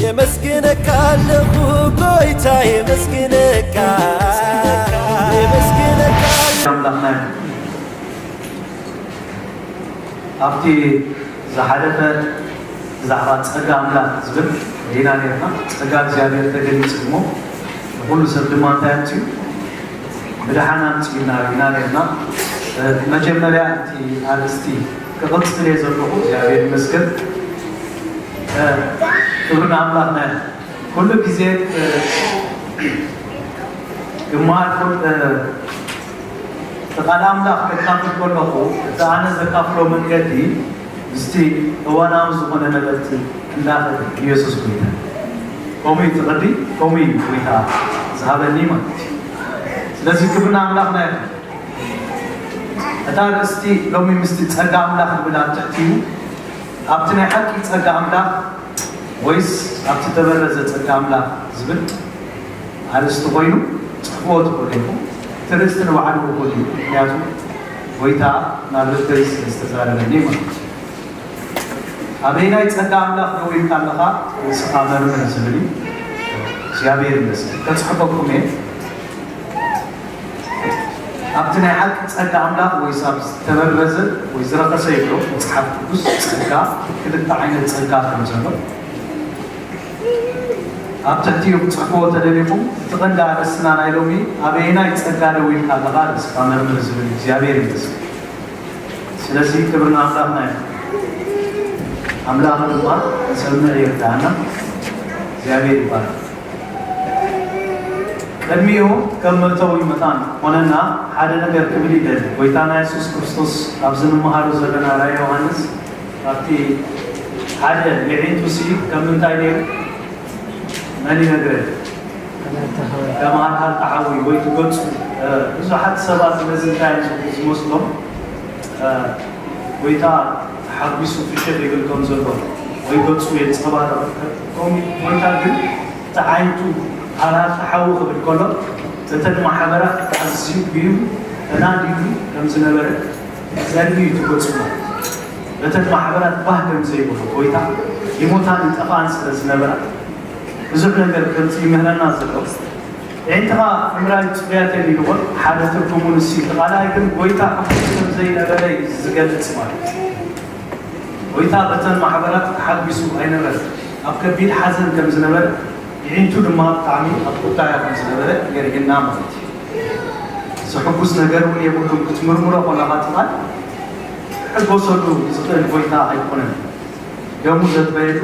የመስግነካ ኣለኹ ጎይታ፣ የመስግነካ፣ የመስግነካ። ኣምላኽና ኣብቲ ዝሓለፈ ብዛዕባ ጸጋ ኣምላኽ ዝብል ርኢና ነርና። ጸጋ እግዚኣብሔር ተገሊጹ እሞ ንኹሉ ሰብ ድማ እንታይ ኣምጺኡ? ብደሓን ኣምጺኡና ርኢና ነርና። መጀመርያ እቲ ኣርእስቲ ክቕጽል እየ ዘለኹ። እግዚኣብሔር ይመስገን። ክብሪ ንኣምላኽና ይኹን። ኩሉ ግዜ ግማር እቲ ቃል ኣምላኽ ከካፍል ከለኹ እቲ ኣነ ዘካፍሎ መንገዲ ምስቲ እዋናዊ ዝኾነ ነበርቲ እንዳኸደ ኢየሱስ ጎይታ። ከምኡ እዩ እቲ ቅዲ፣ ከምኡ እዩ ጎይታ ዝሃበኒ ማለት እዩ። ስለዚ ክብሪ ንኣምላኽና ይኹን። እታ ኣርእስቲ ሎሚ ምስቲ ጸጋ ኣምላኽ ዝብል ኣብ ትሕቲኡ ኣብቲ ናይ ሓቂ ጸጋ ኣምላኽ ወይስ ኣብቲ ተበረዘ ጸጋ ኣምላኽ ዝብል ኣርእስቲ ኮይኑ ጽሕፍዎ ትኽእሉ ኢኹም። እቲ ርእስቲ ንባዕሉ እኹል እዩ። ምክንያቱ ጎይታ ናብ ልበይ ስለ ዝተዛረበኒ ማለት እዩ። ኣበየናይ ጸጋ ኣምላኽ ደው ኢልካ ኣለኻ ርእስኻ መርምር ዝብል እዩ። እግዚኣብሔር ይመስገን። ከጽሕፈኩም እየ። ኣብቲ ናይ ሓቂ ጸጋ ኣምላኽ ወይስ ኣብ ዝተበረዘ ወይ ዝረኸሰ ይብሎ መጽሓፍ ቅዱስ ጸጋ፣ ክልተ ዓይነት ጸጋ ከም ዘሎ ኣብ ትሕቲኡ ክጽሕፍዎ ተደሊኹም፣ እቲ ቀንዲ ኣርእስትና ናይ ሎሚ ኣበየናይ ጸጋ ደው ኢልካ ኣለኻ ርእስኻ መርምር ዝብል እግዚኣብሔር ይመስገን። ስለዚ ክብሪ ንኣምላኽና ይኹን። ኣምላኽ ድማ ንሰምዕ ይርዳእና። እግዚኣብሔር ይባረክ። ቅድሚኡ ከም መእተዊ መታን ኮነና ሓደ ነገር ክብል ይደሊ። ጎይታና የሱስ ክርስቶስ ኣብዚ ንምሃሮ ዘለና ራእይ ዮሃንስ ኣብቲ ሓደ የዒንቱ ሲ ከም ምንታይ ነይሩ? መን ይነግረን? ከም ሃልሃልታ ሓዊ ወይ ትገጹ። ብዙሓት ሰባት ነዚ እንታይ ዝመስሎም ጎይታ ተሓጒሱ ፍሽኽ ይብል ከም ዘሎ ወይ ገጹ የንጸባርቕ። ከምኡ ጎይታ ግን እቲ ዓይንቱ ሃልሃልታ ሓዊ ክብል ከሎ በተን ማሕበራት ኣዝዩ ብዩ ተናዲዱ ከም ዝነበረ ዘርኢ እዩ እቲ ገጹ ማለት እዩ። በተን ማሕበራት ባህ ከም ዘይብሉ ጎይታ ይሞታን ይጠፋን ስለ ዝነበራ ብዙሕ ነገር ከምዚ ይምህረና ዘሎ። ኣዒንትኻ ምምራይ ጽሩያት የን ኢልዎ ሓደ ትርጉሙ ንሱ እዩ። እቲ ካልኣይ ግን ጎይታ ሕጉስ ከም ዘይነበረ እዩ ዝገልጽ ማለት እዩ። ጎይታ በተን ማሕበራት ተሓጒሱ ኣይነበረን። ኣብ ከቢድ ሓዘን ከም ዝነበረ ኣዒንቱ ድማ ብጣዕሚ ኣብ ቁጣያ ከም ዝነበረ የርእየና ማለት እዩ። ዘሕጉስ ነገር እውን የብሉን። ክትምርምሮ ከለኻ እቲ ቃል ክሕጎሰሉ ዝኽእል ጎይታ ኣይኮነን። ደሙ ዘትረየሉ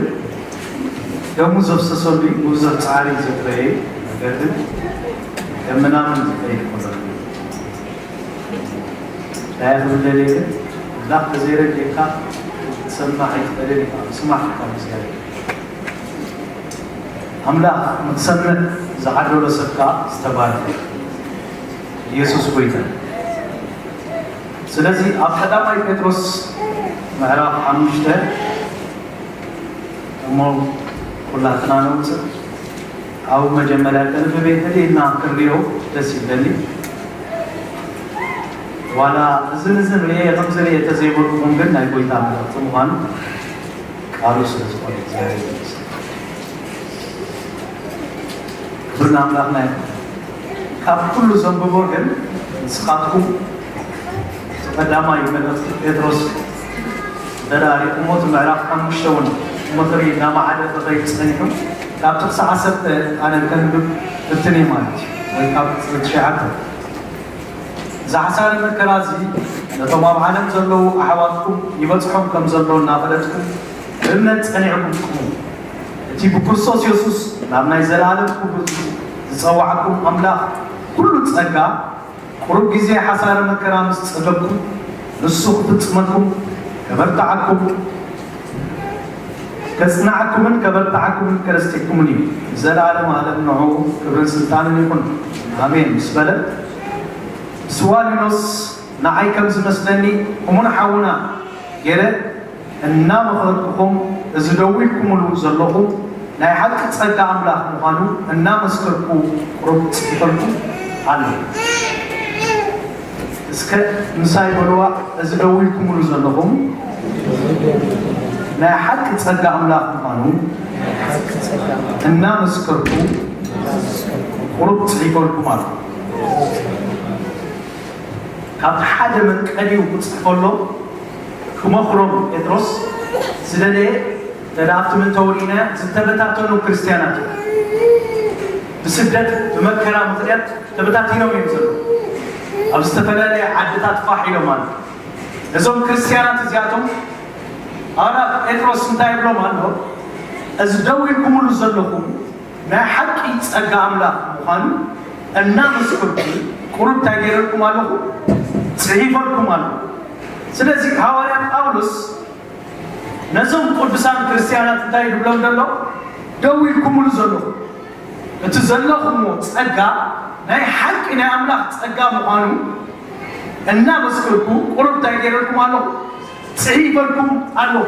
ደሙ ዘፍሰሰሉ እዩ። ብዙሕ ጻዕሪ ዘትረየ እዩ። ነገር ግን ከም ምናምን ዝኸይድ ከሎ እንታይ ክብል ደልየ ግን ኣምላኽ ተዘይረድኤካ ክትሰምዕ ኣይትኽእልን ኢኻ። ስማዕ ኢኻ እግዚኣብሔር። ኣምላኽ ንክሰምዕ ዝዓደሎ ሰብ ከኣ ዝተባረኸ እዩ። ኢየሱስ ጎይታ። ስለዚ ኣብ ቀዳማይ ጴጥሮስ ምዕራፍ ሓሙሽተ እሞ ኩላትና ነውፅእ። ኣብ መጀመርያ ቅንብብ ተደይና ክንሪኦ ደስ ይብለኒ። ዋላ እዝን እዝን ርኤ ከም ዝርኤ ተዘይበልኩም ግን ናይ ጎይታ መልእኽቲ ምዃኑ ቃሉ ስለ ዝኾነ እግዚኣብሔር ይመስገን። ክብሪ ንኣምላኽና ይኹን። ካብ ኩሉ ዘንብቦ ግን ንስኻትኩም እቲ ቀዳማይ መልእኽቲ ጴጥሮስ ደራሪኹሞ እቲ ምዕራፍ ሓሙሽተ እውን ምኽሪ እናመዓደ ክኸይድ ጸኒሑ ካብ ጥቕሲ ዓሰርተ ኣነ ከንብብ ፍትን እየ ማለት እዩ። ወይ ካብ ጥቕሲ ትሽዓተ እዚ ሓሳረ መከራ እዚ ነቶም ኣብ ዓለም ዘለዉ ኣሕዋትኩም ይበጽሖም ከም ዘሎ እናፈለጥኩም ብእምነት ጸኒዕኩም ቁሙ። እቲ ብክርስቶስ የሱስ ናብ ናይ ዘለኣለም ክብሩ ዝጸዋዕኩም ኣምላኽ ኩሉ ጸጋ ቁሩብ ግዜ ሓሳረ መከራ ምስ ጸገብኩም ንሱ ክፍጽመኩም ከበርትዓኩም ከጽንዓኩምን ከበርትዓኩምን ከረስቲኩምን እዩ። ንዘለኣለም ኣለም ንዑ ክብርን ስልጣንን ይኹን ኣሜን ምስ በለ ብስዋሊኖስ ንዓይ ከም ዝመስለኒ እሙን ሓውና ገይረ እናመኸርኩኹም እዚ ደው ኢልኩምሉ ዘለኹም ናይ ሓቂ ጸጋ ኣምላኽ ምዃኑ እናመስከርኩ ቁሩብ ጽሒፈልኩም ኣለኹ። እስከ ምሳይ በልዋ፣ እዚ ደው ኢልኩምሉ ዘለኹም ናይ ሓቂ ጸጋ ኣምላኽ ምዃኑ እናመስከርኩ ቁሩብ ጽሒፈልኩም ኣሎ። ካብቲ ሓደ መንቀሊኡ ክጽሕፈሎም ክመኽሮም ጴጥሮስ ዝደለየ፣ ተዳ ኣብቲ ምእንተ ወዲእና ዝተበታተኑ ክርስትያናት እዮም። ብስደት ብመከራ ምኽንያት ተበታቲኖም እዮም ዘለዉ። ኣብ ዝተፈላለየ ዓድታት ፋሕ ኢሎም ኣለዉ። እዞም ክርስትያናት እዚኣቶም ኣራ ጴጥሮስ እንታይ ይብሎም ኣሎ? እዚ ደው ኢልኩምሉ ዘለኹም ናይ ሓቂ ጸጋ ኣምላኽ ምዃኑ እናመስከርኩ ቁሩብ እንታይ ገይረልኩም ኣለኹ? ጽሒፈልኩም ኣለኹ። ስለዚ ሃዋርያ ጳውሎስ ነዞም ቅዱሳን ክርስትያናት እንታይ ይብሎም ዘሎ? ደው ኢልኩምሉ ዘለኹም እቲ ዘለኹምዎ ጸጋ ናይ ሓቂ ናይ ኣምላኽ ጸጋ ምዃኑ እናመስከርኩ ቁሩብ እንታይ ገይረልኩም ኣለኹ? ጽሒፈልኩም ኣለኹ።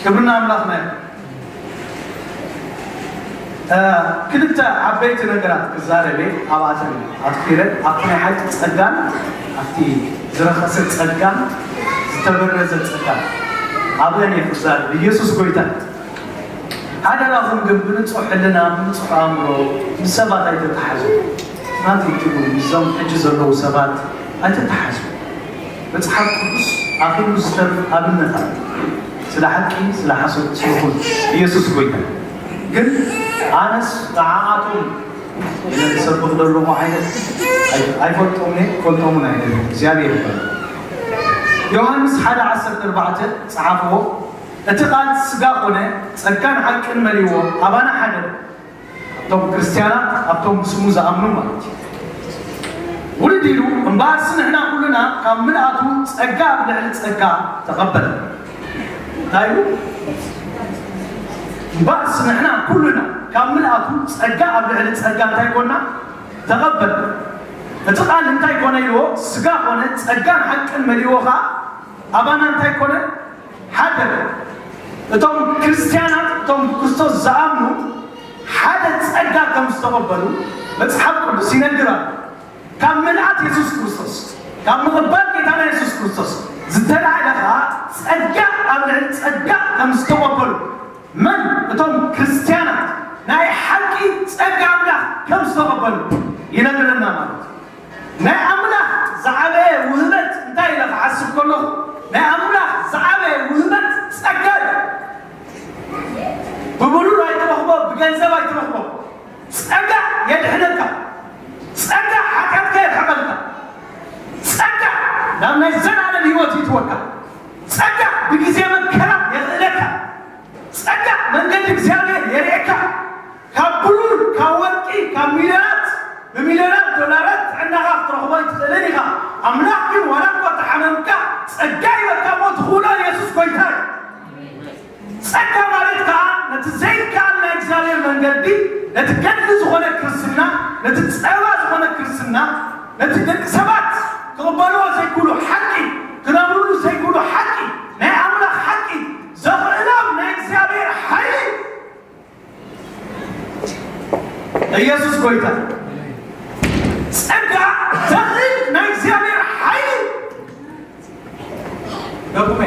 ክብርና ኣምላኽና እዩ። ክልተ ዓበይቲ ነገራት ክዛረብ እየ። ኣብኣተን ኣትኪረ ኣብቲ ናይ ሓቂ ጸጋን ኣብቲ ዝረኸሰ ጸጋን ዝተበረዘ ጸጋን ኣብአን እየ ክዛረብ። ኢየሱስ ጎይታ። ሓደራኹም ግን ብንጹሕ ሕልና ብንጹሕ ኣእምሮ ምስ ሰባት ኣይተተሓዙ። ናተይ ትብሉ ምስዞም ሕጂ ዘለዉ ሰባት ኣይተተሓዙ። መጽሓፍ ቅዱስ ኣኺሉ ዝተርፍ ኣብነት ኣሎ። ስለ ሓቂ፣ ስለ ሓሶት፣ ስለ ኩሉ ኢየሱስ ጎይታ። ግን ኣነስ ንዓኣቶም ኢለ ዝሰብኽ ዘለኹ ዓይነት ኣይ- ኣይፈልጦምን እየ፣ ክፈልጦምን ኣይደልን። እግዚኣብሔር ይፈልጦ። ዮሃንስ ሓደ ዓሰርተ ኣርባዕተ ጸሓፍዎ፣ እቲ ቃል ስጋ ኮነ፣ ጸጋን ሓቅን መሊዎ ኣባና ሓደረ። እቶም ክርስትያናት ኣብቶም ብስሙ ዝኣምኑ ማለት እዩ። ውልድ ኢሉ እምበኣርሲ ንሕና ኩልና ካብ ምልኣቱ ጸጋ ኣብ ልዕሊ ጸጋ ተቐበለ። እንታይ ኢሉ? እምበኣርሲ ንሕና ኩልና ካብ ምልኣቱ ጸጋ ኣብ ልዕሊ ጸጋ እንታይ ኮና? ተቐበለ። እቲ ቃል እንታይ ኮነ ኢልዎ? ስጋ ኮነ፣ ጸጋን ሓቅን መሊእዎ ኸዓ ኣባና እንታይ ኮነ? ሓደ። እቶም ክርስትያናት፣ እቶም ብክርስቶስ ዝኣምኑ ሓደ ጸጋ ከም ዝተቐበሉ መጽሓፍ ቅዱስ ይነግር ኣሎ። ካብ ምልኣት የሱስ ክርስቶስ፣ ካብ ምቕባል ጌታና የሱስ ክርስቶስ ዝተላዕለ ኸዓ ጸጋ ኣብ ልዕሊ ጸጋ ከም ዝተቐበሉ፣ መን? እቶም ክርስትያናት ናይ ሓቂ ጸጋ ኣምላኽ ከም ዝተቐበሉ ይነግረና ማለት እዩ። ናይ ኣምላኽ ዝዓበየ ውህበት እንታይ ኢለ ክሓስብ ከለኹ፣ ናይ ኣምላኽ ዝዓበየ ውህበት ጸጋ እዩ። ብብሩር ኣይትረኽቦ፣ ብገንዘብ ኣይትረኽቦ። ጸጋ የድሕነካ። ጸጋ ሓጢኣትካ የርሕቐልካ። ጸጋ ናብ ናይ ዘላለም ህይወት ይእትወካ። ጸጋ ብግዜ መከራ የኽእለካ። ጸጋ መንገዲ እግዚኣብሔር የርእየካ። ካብ ብሩር፣ ካብ ወርቂ፣ ካብ ሚልዮናት፣ ብሚልዮናት ዶላራት ጥዕናኻ ክትረኽቦ ኣይትኽእልን ኢኻ። ኣምላኽ ግን ዋላ እኳ ተሓመምካ፣ ጸጋ ይበካ እሞ ትኽእሎ ኢየሱስ ጎይታ እዩ። ጸጋ ማለት ከኣ ነቲ ዘይከኣል ናይ እግዚኣብሔር መንገዲ፣ ነቲ ገድሊ ዝኾነ ክርስትና፣ ነቲ ጸባ ዝኾነ ክርስትና፣ ነቲ ደቂ ሰባት ክቕበልዎ ዘይክእሉ ሓቂ፣ ክነብርሉ ዘይክእሉ ሓቂ፣ ናይ ኣምላኽ ሓቂ ዘኽእሎም ናይ እግዚኣብሔር ሓይሊ ኢየሱስ ጎይታ። ጸጋ ዘኽእል ናይ እግዚኣብሔር ሓይሊ። ደጉመ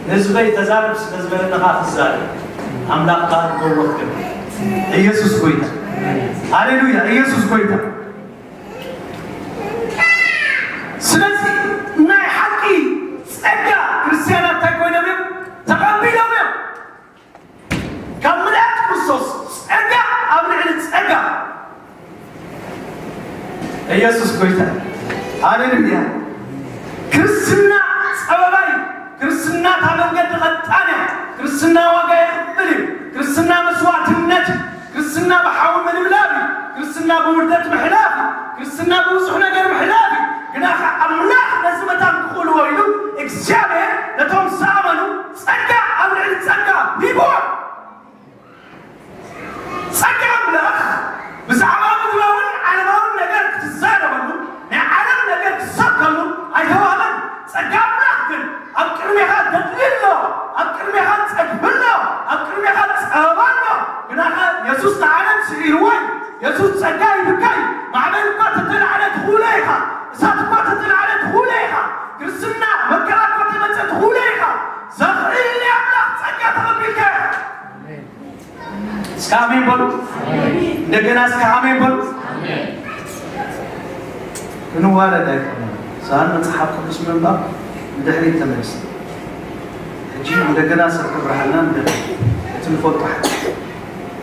ህዝበይ ተዛረብ ስለ ዝበለና ኸዓ ትዛረብ። ኣምላኽ ቃል ክበልወክ ግን ኢየሱስ ጎይታ። ሃሌሉያ፣ ኢየሱስ ጎይታ። ስለዚ ናይ ሓቂ ጸጋ ክርስትያናት እንታይ ኮይኖም እዮም? ተቐቢሎም እዮም። ካብ ምልኣት ክርስቶስ ጸጋ ኣብ ልዕሊ ጸጋ። ኢየሱስ ጎይታ። ሃሌሉያ። ክርስትና ጸበባ እዩ። ክርስትና እታ መንገዲ ቀጣን እያ። ክርስትና ዋጋ የኽፍል እዩ። ክርስትና መስዋዕትነት እዩ። ክርስትና ብሓዊ ምልብላብ እዩ። ክርስትና ብውርደት ምሕላፍ እዩ። ክርስትና ብብዙሕ ነገር ምሕላፍ እዩ። ግና ኸዓ ኣምላኽ ነዚ መታን ክኽእልዎ ኢሉ እግዚኣብሔር ነቶም ዝኣመኑ ጸጋ ኣብ ልዕሊ ጸጋ ሂብዎም። ጸጋ ኣምላኽ ብዛዕባ ምድራውን ዓለማውን ነገር ክትዛረበሉ፣ ናይ ዓለም ነገር ክትሰብከሉ ኣይተዋህበን። ጸጋ ኣምላኽ ግን ኣብ ቅድሜኻ ገድሊ ኣሎ፣ ኣብ ቅድሜኻ ጸግቢ ኣሎ፣ ኣብ ቅድሜኻ ጸበባ ኣሎ። ግናኸ የሱስ ንዓለም ስዒርዎ እዩ። የሱስ ጸጋ ይብካ እዩ። ማዕበል እኳ ተተላዕለ ትኽእሎ ኢኻ። እሳት እኳ ተተላዕለ ትኽእሎ ኢኻ። ክርስትና መከራ እኳ ተመጸ ትኽእሎ ኢኻ። ዘኽእል ናይ ኣምላኽ ጸጋ ተቐቢልካ ኢኻ። እስከ ኣሜን በሉ። እንደገና እስከ ኣሜን በሉ። ክንዋረድ ኣይኮነን። ሳን መጽሓፍ ቅዱስ ምንባብ ንድሕሪት ተመልስ። ሕጂ እንደገና ሰብ ክብርሃና ንድሕሪት እቲ ንፈልጦ ሓቂ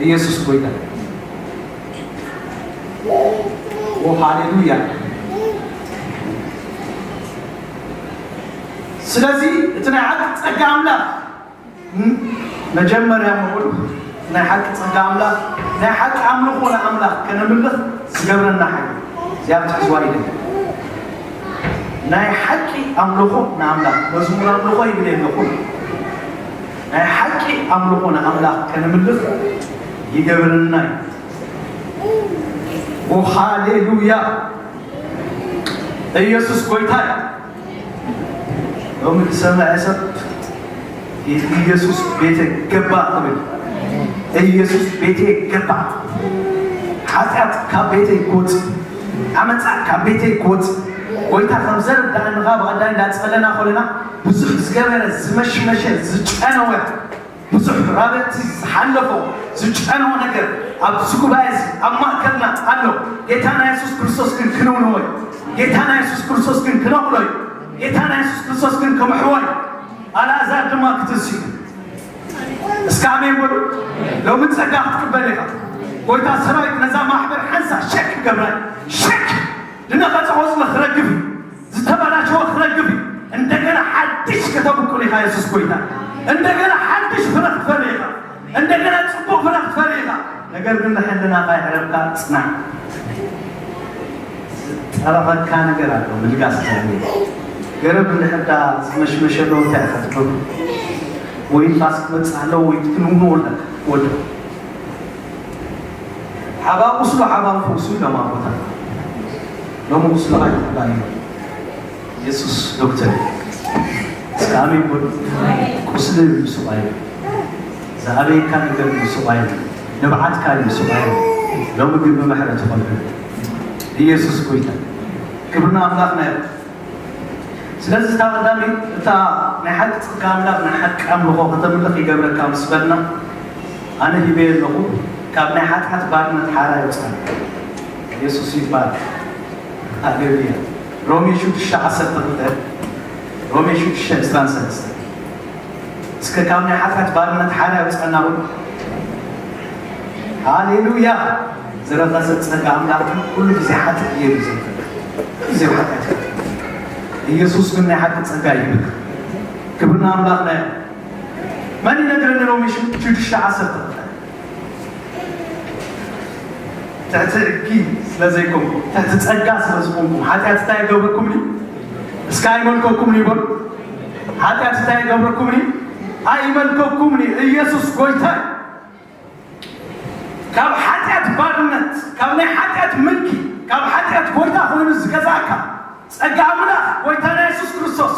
ኢየሱስ ጎይታ። ኦ ሃሌሉያ። ስለዚ እቲ ናይ ሓቂ ጸጋ ኣምላኽ መጀመርያ ምቑል ናይ ሓቂ ጸጋ ኣምላኽ ናይ ሓቂ ኣምልኾ ንኣምላኽ ከነምልኽ ዝገብረና ሓይሊ እዚኣ ክትሕዝዋ ይደሊ። ናይ ሓቂ ኣምልኾ ንኣምላኽ መዝሙር ኣምልኾ ይብል የለኹም። ናይ ሓቂ ኣምልኾ ንኣምላኽ ከነምልኽ ይገብረና እዩ። ኦ ሃሌሉያ። ኢየሱስ ጎይታ እዩ። ሎሚ ዝሰምዐ ሰብ ኢየሱስ ቤተ ገባ ክብል። ኢየሱስ ቤተ ገባ። ሓጢኣት ካብ ቤተ ክወጽእ፣ ዓመጻ ካብ ቤተ ክወጽእ። ጎይታ ከም ዘረዳእንኻ ብቐዳይ እንዳጸለና ኮለና ብዙሕ ዝገበረ ዝመሽመሸ ዝጨነወ ብዙሕ ራበቲ ዝሓለፎ ዝጨነወ ነገር ኣብዚ ጉባኤ እዚ ኣብ ማእከልና ኣሎ። ጌታና የሱስ ክርስቶስ ግን ክንውንዎ እዩ። ጌታና የሱስ ክርስቶስ ግን ክነቕሎ እዩ። ጌታና የሱስ ክርስቶስ ግን ክምሕዎ እዩ። ኣልኣዛር ድማ ክትንስኡ። እስከ ኣሜን በሉ። ሎሚ ጸጋ ክትቅበል ኢኻ። ጎይታ ሰራዊት ነዛ ማሕበር ሓንሳ ሸክ ክገብራ እዩ። ሸክ ዝነቐጸ ቆጽሊ ክረግፍ እዩ። ዝተበላሸወ ክረግፍ እዩ። እንደገና ሓድሽ ከተብቁል ኢኻ የሱስ ጎይታ። እንደገና ሓድሽ ፍረ ክትፈሪ ኢኻ። እንደገና ጽቡቕ ፍረ ክትፈሪ ኢኻ። ነገር ግን ንሕልናኻ የዕረብካ ጽናዕ። ዝጠረቐካ ነገር ኣሎ ምልጋስ ትኽእል። ገረብ እንድሕር ዳ ዝመሽመሸ ኣለዎ እንታይ ኢኻ ትገብሩ? ወይ ንፋስ ክመጽእ ኣለዎ ወይ ክትንውንዎ ኣለካ ወዶ ሓባ ቁስሉ ሓባ ፈውሱ ኢሎም ኣቦታት። ሎሚ ቁስልኻ ይቕባእ እዩ። የሱስ ዶክተር እዩ። እስከ ኣሜን በሉ። ቁስሊ እዩ ስቓይ እዩ። ዝኣበየካ ነገር እዩ ስቓይ እዩ። ንብዓትካ እዩ ስቓይ እዩ። ሎሚ ግን ብምሕረት ይኾንኩ። ኢየሱስ ጎይታ። ክብሪ ንኣምላኽና ይኹን። ስለዚ እታ ቀዳመይቲ እታ ናይ ሓቂ ጸጋ ኣምላኽ ናይ ሓቂ ኣምልኾ ከተምልኽ ይገብረካ ምስ በልና ኣነ ሂበየ ኣለኹ። ካብ ናይ ሓጢኣት ባርነት ሓራ የውፅኣና። ኢየሱስ ይባረክ። ሃሌሉያ። ሮሜ ሽዱሽተ ዓሰርተ ክልተ፣ ሮሜ ሽዱሽተ ዕስራን ሰለስተን። እስከ ካብ ናይ ሓጢኣት ባርነት ሓራ የውፅኣና በሉ። ሃሌሉያ። ዝረኸሰ ጸጋ ኣምላኽ ኩሉ ግዜ ሓጢእ ገይሩ ዘንፈል። ኩሉ ግዜ ሓጢኣት። ኢየሱስ ግን ናይ ሓቂ ጸጋ ይህብካ። ክብሪ ንኣምላኽና ይኹን። መን ይነግረኒ ሎሚ ሽዱሽተ ዓሰርተ ክልተ? ትሕቲ ሕጊ ስለ ዘይኮንኩም፣ ትሕቲ ጸጋ ስለ ዝኾንኩም፣ ሓጢኣት እንታይ ይገብረኩም እዩ? እስከ ኣይመልከኩም እዩ በሉ። ሓጢኣት እንታይ ይገብረኩም እዩ? ኣይመልከኩም እዩ። ኢየሱስ ጎይታ እዩ። ካብ ሓጢኣት ባርነት፣ ካብ ናይ ሓጢኣት ምልኪ፣ ካብ ሓጢኣት ጎይታ ኮይኑ ዝገዛእካ ጸጋ ኣምላኽ ጎይታና የሱስ ክርስቶስ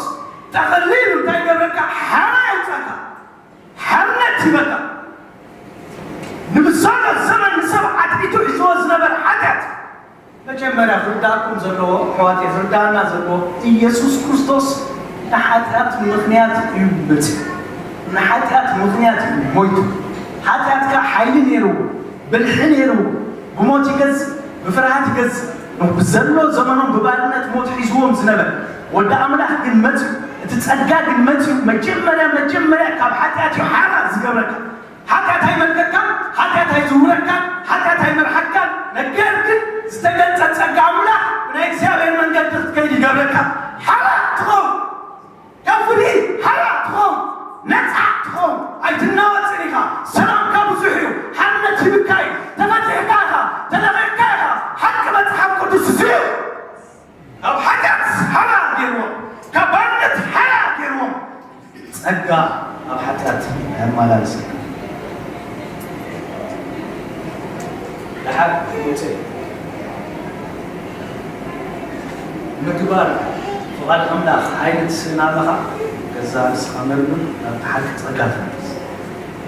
ጠቕሊሉ እንታይ ይገብረካ? ሓራ የውጻካ፣ ሓርነት ይበካ። ንብዛሎ ዘመን ንሰብ ዓትዒቱ ሒዝዎ ዝነበረ ሓጢኣት መጀመርያ ክርዳእኩም ዘለዎ፣ ኣሕዋተይ፣ ክርዳእና ዘለዎ፣ ኢየሱስ ክርስቶስ ንሓጢኣት ምኽንያት እዩ መጺኡ። ንሓጢኣት ምኽንያት እዩ ሞይቱ። ሓጢኣትካ ሓይሊ ነይርዎ፣ ብልሒ ነይርዎ፣ ብሞት ይገዝእ፣ ብፍርሃት ይገዝእ። ብዘሎ ዘመኖም ብባርነት ሞት ሒዝዎም ዝነበረ ወዲ ኣምላኽ ግን መጺኡ፣ እቲ ጸጋ ግን መጺኡ፣ መጀመርያ፣ መጀመርያ ካብ ሓጢኣት እዩ ሓራ ዝገብረካ። ሓጢኣት ኣይመልከካን፣ ሓጢኣት ኣይዝውረካን፣ ሓጢኣት ኣይመርሓካን። ነገር ግን ዝተገልጸ ጸጋ ኣምላኽ ናይ እግዚኣብሔር መንገዲ ክትከይድ ይገብረካ። ሓራ ትኸውን፣ ካብ ፍርሂ ሓራ ትኸውን፣ ነጻ ትኸውን፣ ኣይትናወጽን ኢኻ። ሰላምካ ብዙሕ እዩ፣ ሓርነት ሂብካ እዩ፣ ተፈቲሕካ ኢኻ፣ ተለቒቕካ ኢኻ። ሓቂ መጽሓፍ ቅዱስ እዚ እዩ። ካብ ሓጢኣት ሓራ ገይርዎም፣ ካብ ባርነት ሓራ ገይርዎም። ጸጋ ኣብ ሓጢኣት ኣየመላልሰካ። ደሓር ውፅእ ምግባር ፍቓድ ኣምላኽ ሓይሊ ትስእን ኣለኻ። ገዛ ንስኻ መርምር፣ ናብቲ ሓቂ ጸጋ ተመለስ።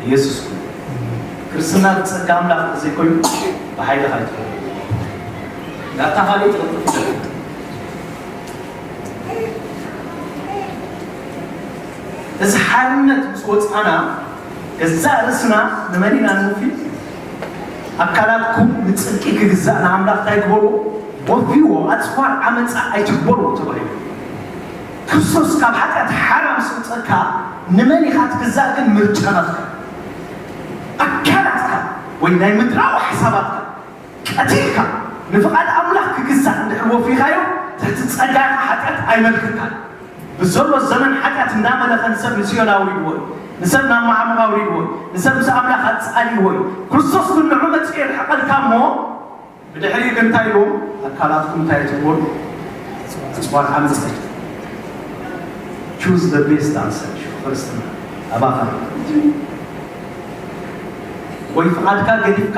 ኢየሱስ ኮይኑ ክርስትና ብጸጋ ኣምላኽ እንተዘይኮይኑ ብሓይልኻ ኣይትኾን። ናብታ ካልእ ትቕልጥፍ። እዚ ሓርነት ምስ ወጻና ገዛእ ርእስና ንመን ኢና ንውፊ? ኣካላትኩም ንጽድቂ ክግዛእ ንኣምላኽ እንታይ ግበርዎ? ወፍይዎ፣ ኣጽዋር ዓመጻ ኣይትግበርዎ ተባሂሉ። ክርስቶስ ካብ ሓጢኣት ሓራ ምስ ኣውጸካ ንመን ኢኻ ትግዛእ ግን ምርጫ ናትካ። ኣካላትካ ወይ ናይ ምድራዊ ሓሳባትካ ቀቲልካ ንፍቓድ ኣምላኽ ክግዛእ እንድሕር ወፊኻዮ ትሕቲ ጸጋ ኢኻ ሓጢኣት ኣይመልከካን። ብዘሎ ዘመን ሓጢኣት እንዳመለኸ ንሰብ ንሲኦል ኣውሪድዎ እዩ። ንሰብ ናብ መዓሙቕ ኣውሪድዎ እዩ። ንሰብ ምስ ኣምላኽ ኣጻልይዎ እዩ። ክርስቶስ ግን ንዑ መጺኡ የርሕቐልካ እሞ ብድሕሪኡ ግን እንታይ ኢልዎም? ኣካላትኩም እንታይ ትግበሩ? ኣጽዋር ዓመጻ እዩ። Choose the best answer። ሽዑ ክርስትና ኣባኻ ወይ ፍቓድካ ገዲፍካ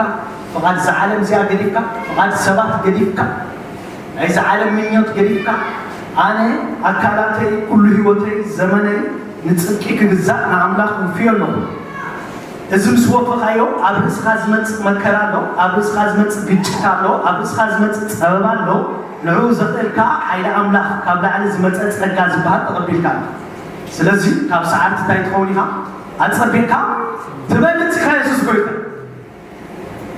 ፍቓድ እዛ ዓለም እዚኣ ገዲፍካ ፍቓድ ሰባት ገዲፍካ ናይዚ ዓለም ምኞት ገዲፍካ ኣነ ኣካላተይ ኩሉ ህይወተይ ዘመነይ ንጽድቂ ክግዛእ ንኣምላኽ ውፍዮ ኣለኹ። እዚ ምስ ወፈኻዮ ኣብ ርእስኻ ዝመጽእ መከራ ኣሎ፣ ኣብ ርእስኻ ዝመጽእ ግጭት ኣሎ፣ ኣብ ርእስኻ ዝመጽእ ጸበባ ኣሎ። ንዕኡ ዘኽእል ከኣ ሓይሊ ኣምላኽ ካብ ላዕሊ ዝመጸ ጸጋ ዝበሃል ተቐቢልካ ኣለኻ። ስለዚ ካብ ሰዓርቲ እንታይ ትኸውን ኢኻ? ኣጸቢቕካ ትበልጽ ኢኻ የሱስ ጎይታ።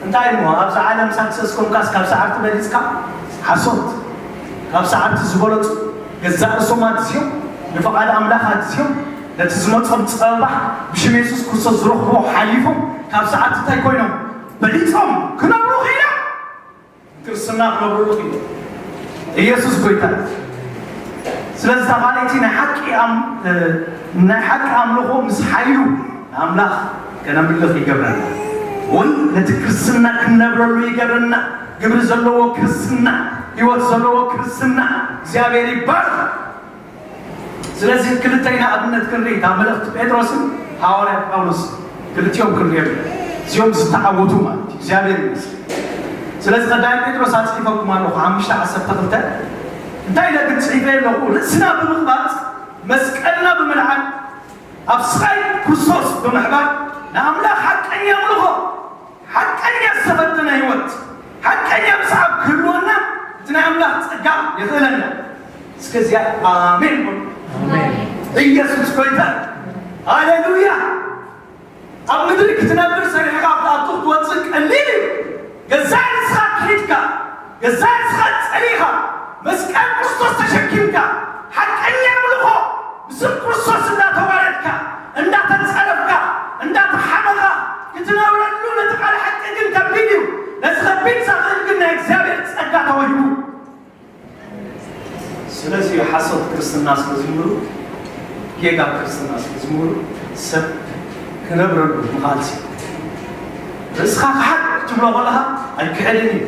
እንታይ እሞ ኣብዛ ዓለም ሳክሰስ ኮንካስ ካብ ሰዓርቲ በሊጽካ? ሓሶት። ካብ ሰዓርቲ ዝበለጹ ገዛእ ርእሶም ኣግዚኦም ንፍቓድ ኣምላኽ ኣግዚኦም ነቲ ዝመጾም ጸበባ ብሽም የሱስ ክርስቶስ ዝረኽብዎ ሓሊፎም ካብ ሰዓርቲ እንታይ ኮይኖም? በሊጾም ክነብሩ ኽኢሎም። ክርስትና ክነብርሉ ኽኢሎም። ኢየሱስ ጎይታ እዩ። ስለዚ ተኻለይቲ ናይ ሓቂ ኣም- ናይ ሓቂ ኣምልኾ ምስ ሓይሉ ንኣምላኽ ከነምልኽ ይገብረና። እውን ነቲ ክርስትና ክንነብረሉ ይገብረና። ግብሪ ዘለዎ ክርስትና፣ ህይወት ዘለዎ ክርስትና እግዚኣብሔር ይባርኽ። ስለዚ ክልተይ ንኣብነት ክንርኢ እታ መልእኽቲ ጴጥሮስን ሃዋርያ ጳውሎስ ክልቲኦም ክንሪኦም እዚኦም ዝተዓወቱ ማለት እዩ እግዚኣብሔር ይመስል። ስለዚ ቀዳይ ጴጥሮስ ኣፅሒፈኩም ኣለኹ ሓሙሽተ ዓሰርተ ክልተ እንታይ ኢለ ግን ፅሒፈ ኣለኹ ርእስና ብምቕባፅ መስቀልና ብምልዓል ኣብ ስቓይ ክርስቶስ ብምሕባር ንኣምላኽ ሓቀኛ ኣምልኾ ሓቀኛ ዝተፈተነ ህይወት ሓቀኛ ምስዓብ ክህልወና እቲ ናይ ኣምላኽ ጸጋ የኽእለና። እስከዚያ ኣሜን በሉ። ኢየሱስ ጎይታ። ሃሌሉያ። ኣብ ምድሪ ክትነብር ሰሪሕካ ክትኣቱ ክትወፅእ ቀሊል እዩ። ገዛእ ርእስኻ ክሒድካ ገዛእ ርእስኻ ጸሊእኻ መስቀል ክርስቶስ ተሸኪምካ ሓቀኛ ኣምልኾ ብስም ክርስቶስ እንዳተዋረድካ እንዳተጸረፍካ እንዳተሓመኻ ክትነብረሉ ነቲ ቃል ሓቂ ግን ከቢድ እዩ። ነዚ ከቢድ ዘኽእል ግን ናይ እግዚኣብሔር ጸጋ ተዋሂቡ። ስለዚ እዩ ሓሶት ክርስትና ስለ ዝምህሩ ጌጋ ክርስትና ስለ ዝምህሩ ሰብ ክነብረሉ ምኻልሲ ርእስኻ ክሓድ ትብሎ ከለኻ ኣይክሕድን እዩ።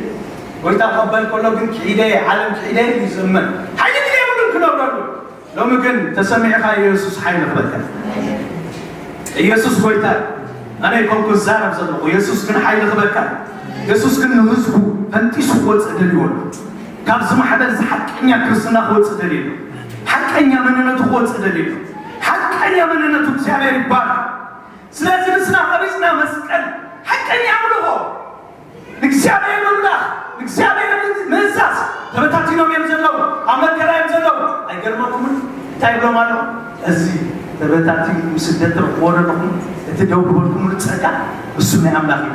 ጎይታ ክቕበል ከሎ ግን ክሒደ ዓለም ክሒደ እዩ ዝእመን ሓይሊ ግን የብሉን ክነብረሉ። ሎሚ ግን ተሰሚዕካ ኢየሱስ ሓይሊ ክበልካ ኢየሱስ ጎይታ ኣነ ኮንኩ ዛረብ ዘለኹ ኢየሱስ ግን ሓይሊ ክበልካ ኢየሱስ ግን ንህዝቡ ፈንጢሱ ክወፅእ ደልዩ ኣሎ። ካብዚ ማሕበር እዚ ሓቀኛ ክርስትና ክወፅእ ደልዩ ኣሎ። ሓቀኛ መንነቱ ክወፅእ ደልዩ ኣሎ። ሓቀኛ መንነቱ እግዚኣብሔር ይባል። ስለዚ ንስና ቀቢፅና መስቀል ሓቀኛ ኣምልኾ ንእግዚኣብሔር ምምላኽ ንእግዚኣብሔር ምእዛዝ ተበታቲኖም እዮም ዘለዉ ኣብ መከራ እዮም ዘለዉ። ኣይገርመኩምን እንታይ ይብሎም ኣሎ? እዚ ተበታቲኑ ስደት ረኽቦ ዘለኹም እቲ ደው ግበልኩምሉ ጸጋ እሱ ናይ ኣምላኽ እዩ።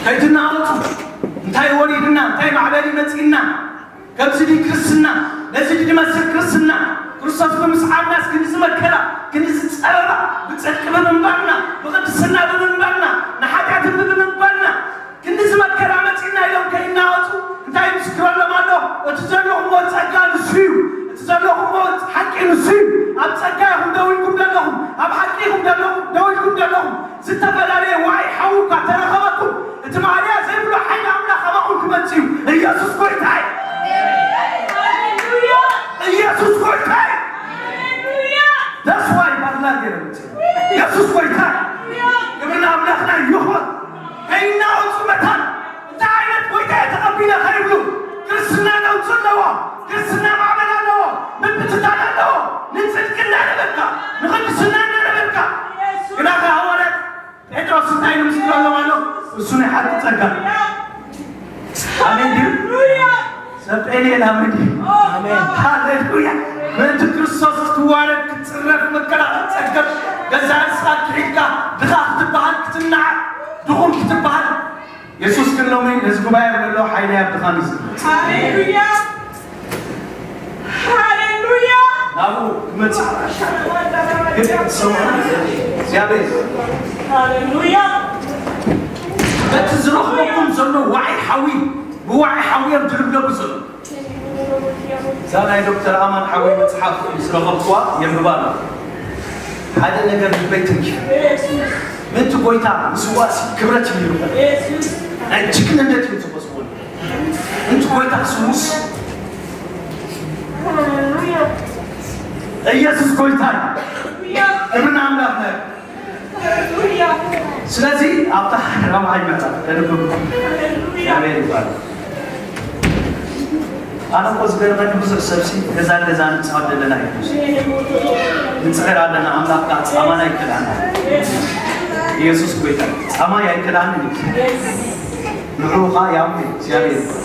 ከይትናወጡ እንታይ ወሪድና እንታይ ማዕበል ይመጽእና ከምዚ ድዩ ክርስትና? ነዚ ድዩ ዝመስል ክርስትና? ክርስቶስ ብምስዓብናስ ክንድዚ መከራ ክንድዚ ጸበባ ብጽድቂ ብምንባርና ብቕድስና ብምንባርና ንሓጢኣት እምቢ ብምንባርና ክንድዚ መከራ መጺእና ኢሎም ከይናወጹ እንታይ ምስክረሎም ኣሎ? እቲ ዘለኹምዎ ጸጋ ንሱ እዩ። እቲ ዘለኹምዎ ሓቂ ንሱ እዩ። ኣብ ጸጋ ኢኹም ደው ኢልኩም ዘለኹም፣ ኣብ ሓቂ ኢኹም ዘለኹም ደው ኢልኩም ዘለኹም ዝተፈላለየ ዋዒ ሓዊ እኳ ተረኸበኩም እቲ ማእለያ ዘይብሉ ሓይሊ ኣምላኽ ኣባኹም ክመጽእ እዩ። ኢየሱስ ጎይታ እዩ። ኢየሱስ ጎይታ እዩ። That's why ባርላ ገይረ መጽእ ኢየሱስ ጎይታ እዩ። ክብሪ ንኣምላኽና ይኹን። ከይናወጹ መታን እንታይ ዓይነት ጎይታ እየ ተቐቢለ ከይብሉ ክርስትና ነውጺ ኣለዎ። ክርስትና ማዕበል ኣለዎ። ምብትታን ኣለዎ። ንጽድቂ እናነበርካ ንቕድስና እናነበርካ ግናኸ ሃዋርያት ጴጥሮስ እንታይ ኢሉ ምስክረሎም ኣሎ? እሱ ናይ ሓቂ ጸጋ ኣሜን ድዩ? ሰብ ጴንኤል ኣሜን ድዩ? ሃሌሉያ። ምእንቲ ክርስቶስ ክትዋረድ ክትጽረፍ መከራ ክትጸገብ ገዛ ርእስኻ ክሒድካ ድኻ ክትበሃል ክትናዓቕ ድኹም ባየር ዘሎ ሓይሊ ኣብ ድኻም እዩ ዝመጽእ። ሃሌሉያ። ሃሌሉያ። ናብኡ ክመጽእ ግን ክትሰምዑ እግዚኣብሔር ሃሌሉያ። በቲ ዝረኽበኩም ዘሎ ዋዒ ሓዊ ብዋዒ ሓዊ እዮም ዝልብለቡ ዘሎ። እዛ ናይ ዶክተር ኣማን ሓወይ መፅሓፍ ምስ ረኸብኩዋ የንብባ ኣለኹ። ሓደ ነገር ልበይ ተንኪፉ። ምእንቲ ጎይታ ምስዋእሲ ክብረት እዩ ይብሉ። ናይ ጅግንነት እዩ ዝፈስዎ። ምእንቲ ጎይታ ስሙስ ኢየሱስ ጎይታ እዩ። ክብሪ ንኣምላኽና ይኹን። ስለዚ ኣብታ ራብዓይ ምዕራፍ ከንብብ ኣሜን ይባል። ኣነ እኮ ዝገርመኒ ብዙሕ ሰብሲ ገዛን ገዛን ንፃወት ዘለና እዩ። ንፅሕር ኣለና ኣምላኽ ከዓ ፃማና ይክልኣና። ኢየሱስ ጎይታ ፃማይ ኣይክልኣንን እዩ። ንዕኡ ከዓ ያው እግዚኣብሔር ይባል።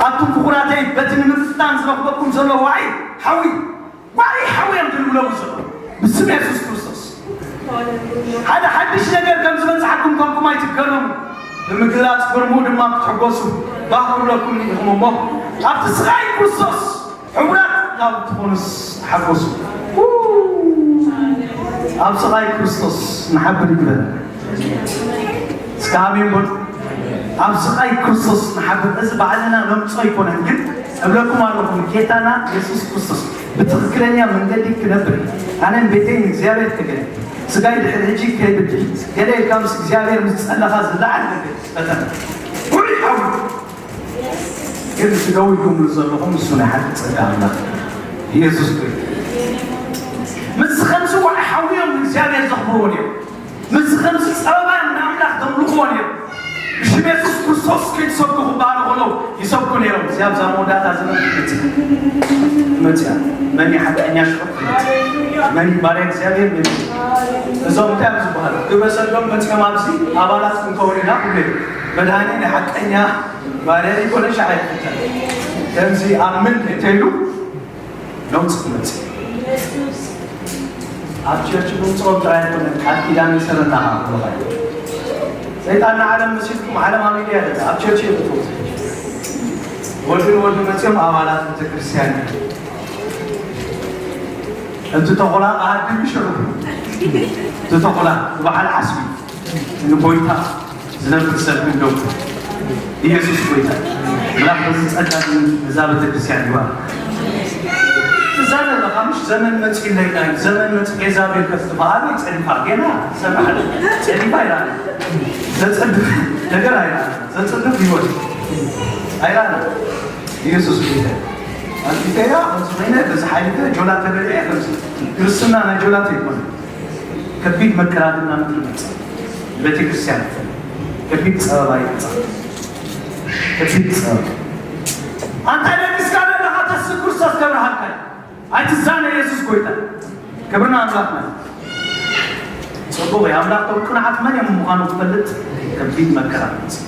ኣቱም ፍቑራተይ በቲ ንምፍታን ዝረኽበኩም ዘሎ ዋዒ ሓዊ ዋዒ ሓዊ እዮም ዝልብለቡ ዘሎ ብስም የሱስ ክርስቶስ። ሓደ ሓድሽ ነገር ከም ዝበፅሓኩም ኮንኩም ኣይትገረሙ። ብምግላፅ ግርሙ ድማ ክትሕጎሱ ባህ ክብለኩም ኢኹም እሞ ኣብቲ ስቓይ ክርስቶስ ሕቡራት ካብ ትኾኑስ ተሓጎሱ። ኣብ ስቓይ ክርስቶስ ንሓብር ይግበረና። እስከ ኣሜን በሉ። ኣብ ስቓይ ክርስቶስ ንሓብር። እዚ ባዕልና ነምጾ ኣይኮነን፣ ግን እብለኩም ኣለኹ ጌታና የሱስ ክርስቶስ ብትኽክለኛ መንገዲ ክነብር ኣነን ቤተይን እግዚኣብሔር ክገን ስጋይ ድሕሪ ሕጂ ከይብድል ገለ ኢልካ ምስ እግዚኣብሔር ምስ ጸለኻ ዝለዓል ነገር ፈተና ውዒ ሓዊ ግን ስጋዊ ትብሉ ዘለኹም እሱ ናይ ሓቂ ጸጋ ኣምላኽ ኢየሱስ ክርስቶስ ምስዚ ከምዚ ውዒ ሓዊ እዮም እግዚኣብሔር ዘኽብርዎ እዮም። ምስዚ ከምዚ ጸበባ እዮም ንኣምላኽ ዘምልኽዎ ነይሩ። ብሽም የሱስ ክርስቶስ ከይትሰብኩ ክበሃሉ ከለዉ ይሰብኩ ነይሮም። እዚ ኣብዛ መወዳእታ ዘመን ትመጽእ ትመጽእ እያ። መን እዩ ሓቀኛ ሽዑ ትመጽእ? መን እዩ ባርያ እግዚኣብሔር? መን እዩ? እዞም እንታይ እዮም ዝበሃሉ? ግብረ ሰዶም መጺኦም ኣብዚ ኣባላት ክንከውን ኢና ክብሉ እዮም። መድሃኒ ናይ ሓቀኛ ባርያ ይኮነ ሻዕ ኣይክፍተን። ከምዚ ኣብ ምን እንተይሉ ነውጽእ መጽእ ኣብ ቸርች ምምጽኦም ጥራይ ኣይኮነን ቃል ኪዳን ይሰረና ክብሉኻ እዩ። ሰይጣን ንዓለም መሲልኩም ዓለም ኣበይ ድያ ዘላ ኣብ ቸርች እየ ትፈውስ ወዲ ንወዲ መጽኦም ኣባላት ቤተክርስትያን እዩ። እቲ ተኹላ ኣሃድም ይሽዑ እቲ ተኹላ ዝበዓል ዓስቢ ንጎይታ ዝነብር ሰብ እንደው ኢየሱስ ጎይታ ምላክ በዚ ጸጋ እዛ ቤተክርስትያን ይባል ትዛረበ ምሽ ዘመን መጽ ኢለና ዘመን መጽ ኤዛቤል ከፍትፋ ኣበይ ጸዲፋ ገና ሰብሓ ጸዲፋ ይላል ዘጸድፍ ነገር ኣይላል ዘጸድፍ ይወል ኣይላል ኢየሱስ ጎይታ ኣንቲቴያ ከምዚ ኮይነ በዚ ሓይሊ ጆላ ተበልዐ ከምዚ ክርስትና ናይ ጆላ ተይኮነ ከቢድ መከራ ግን ናብ ምድሪ መጽእ። ቤተ ክርስቲያን ከቢድ ጸበባ ይመጽእ። ከቢድ ጸበባ ኣንታ ደቂስካ ዘለኻ ተስፍ ክርስቶስ ከብርሃካ ኣይትዛነ ኢየሱስ ጎይታ ክብርና ኣምላኽና ጽቡቕ እዩ ኣምላኽ ቶም ቅንዓት መን እዮም ምዃኑ ክፈልጥ ከቢድ መከራ ይመጽእ።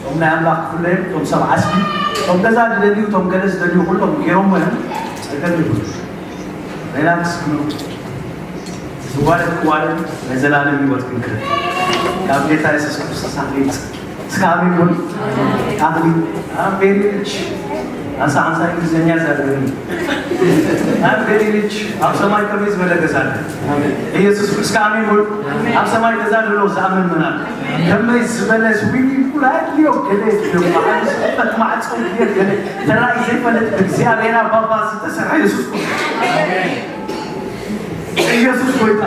ቶም ናይ ኣምላኽ ክፍለዮም ቶም ሰብ ዓስቢ ቶም ገዛ ዝደልዩ ቶም ገለ ዝደልዩ ኩሎም ገይሮም እዮም ጸገም ይብሉ ሌላ ክስክኑ ዝዋረድ ክዋረድ ናይ ዘላለም ህይወት ክንክር ካብ ጌታ የሱስ ክርስቶስ ኣክሊል እስከ ኣሜን በሉ ኣክሊል I'm very rich ኣንሳ ኣንሳ እንግሊዝኛ ዛርገኒ I'm very rich ኣብ ሰማይ ከመይ ዝበለ ገዛ ኣለ ኢየሱስ እስከ ኣሜን በሉ ኣብ ሰማይ ገዛ ዘሎ ዝኣምን መናል ከመይ ዝበለ ስዊሚንግ ፑል ኣድልዮ ገለ ዝፈት ማዕፆ ገለ ተራእዩ ዘይፈለጥ እግዚኣብሔር ኣባባ ዝተሰርሐ የሱስ ኢየሱስ ጎይታ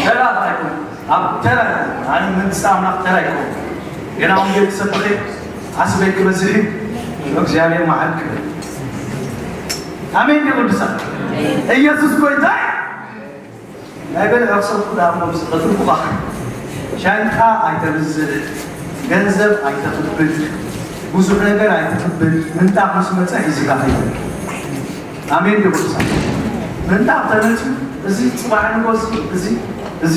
ተራ ኣይኮን ኣብ ተራ ኣነ መንግስቲ ኣምላኽ ተራ ኣይኮን ገና ወንጌል ክሰብኸ ዓስበይ ክበዝሕ እዩ እግዚኣብሔር መዓል ክብል ኣሜን ዲ ቅዱሳን ኢየሱስ ጎይታ እዩ ናይ በልዕ ክሰብኩ ዳሞ ምስ ቀትልኩኻ ሻንጣ ኣይተብዝሕ ገንዘብ ኣይተኽብል ብዙሕ ነገር ኣይተኽብል ምንጣፍ ምስ መፀ ሒዝካ ከይደ ኣሜን ዶ ቅዱሳን ምንጣፍ ተነፂ እዚ ፅባሕ ንጎ እዚ እዚ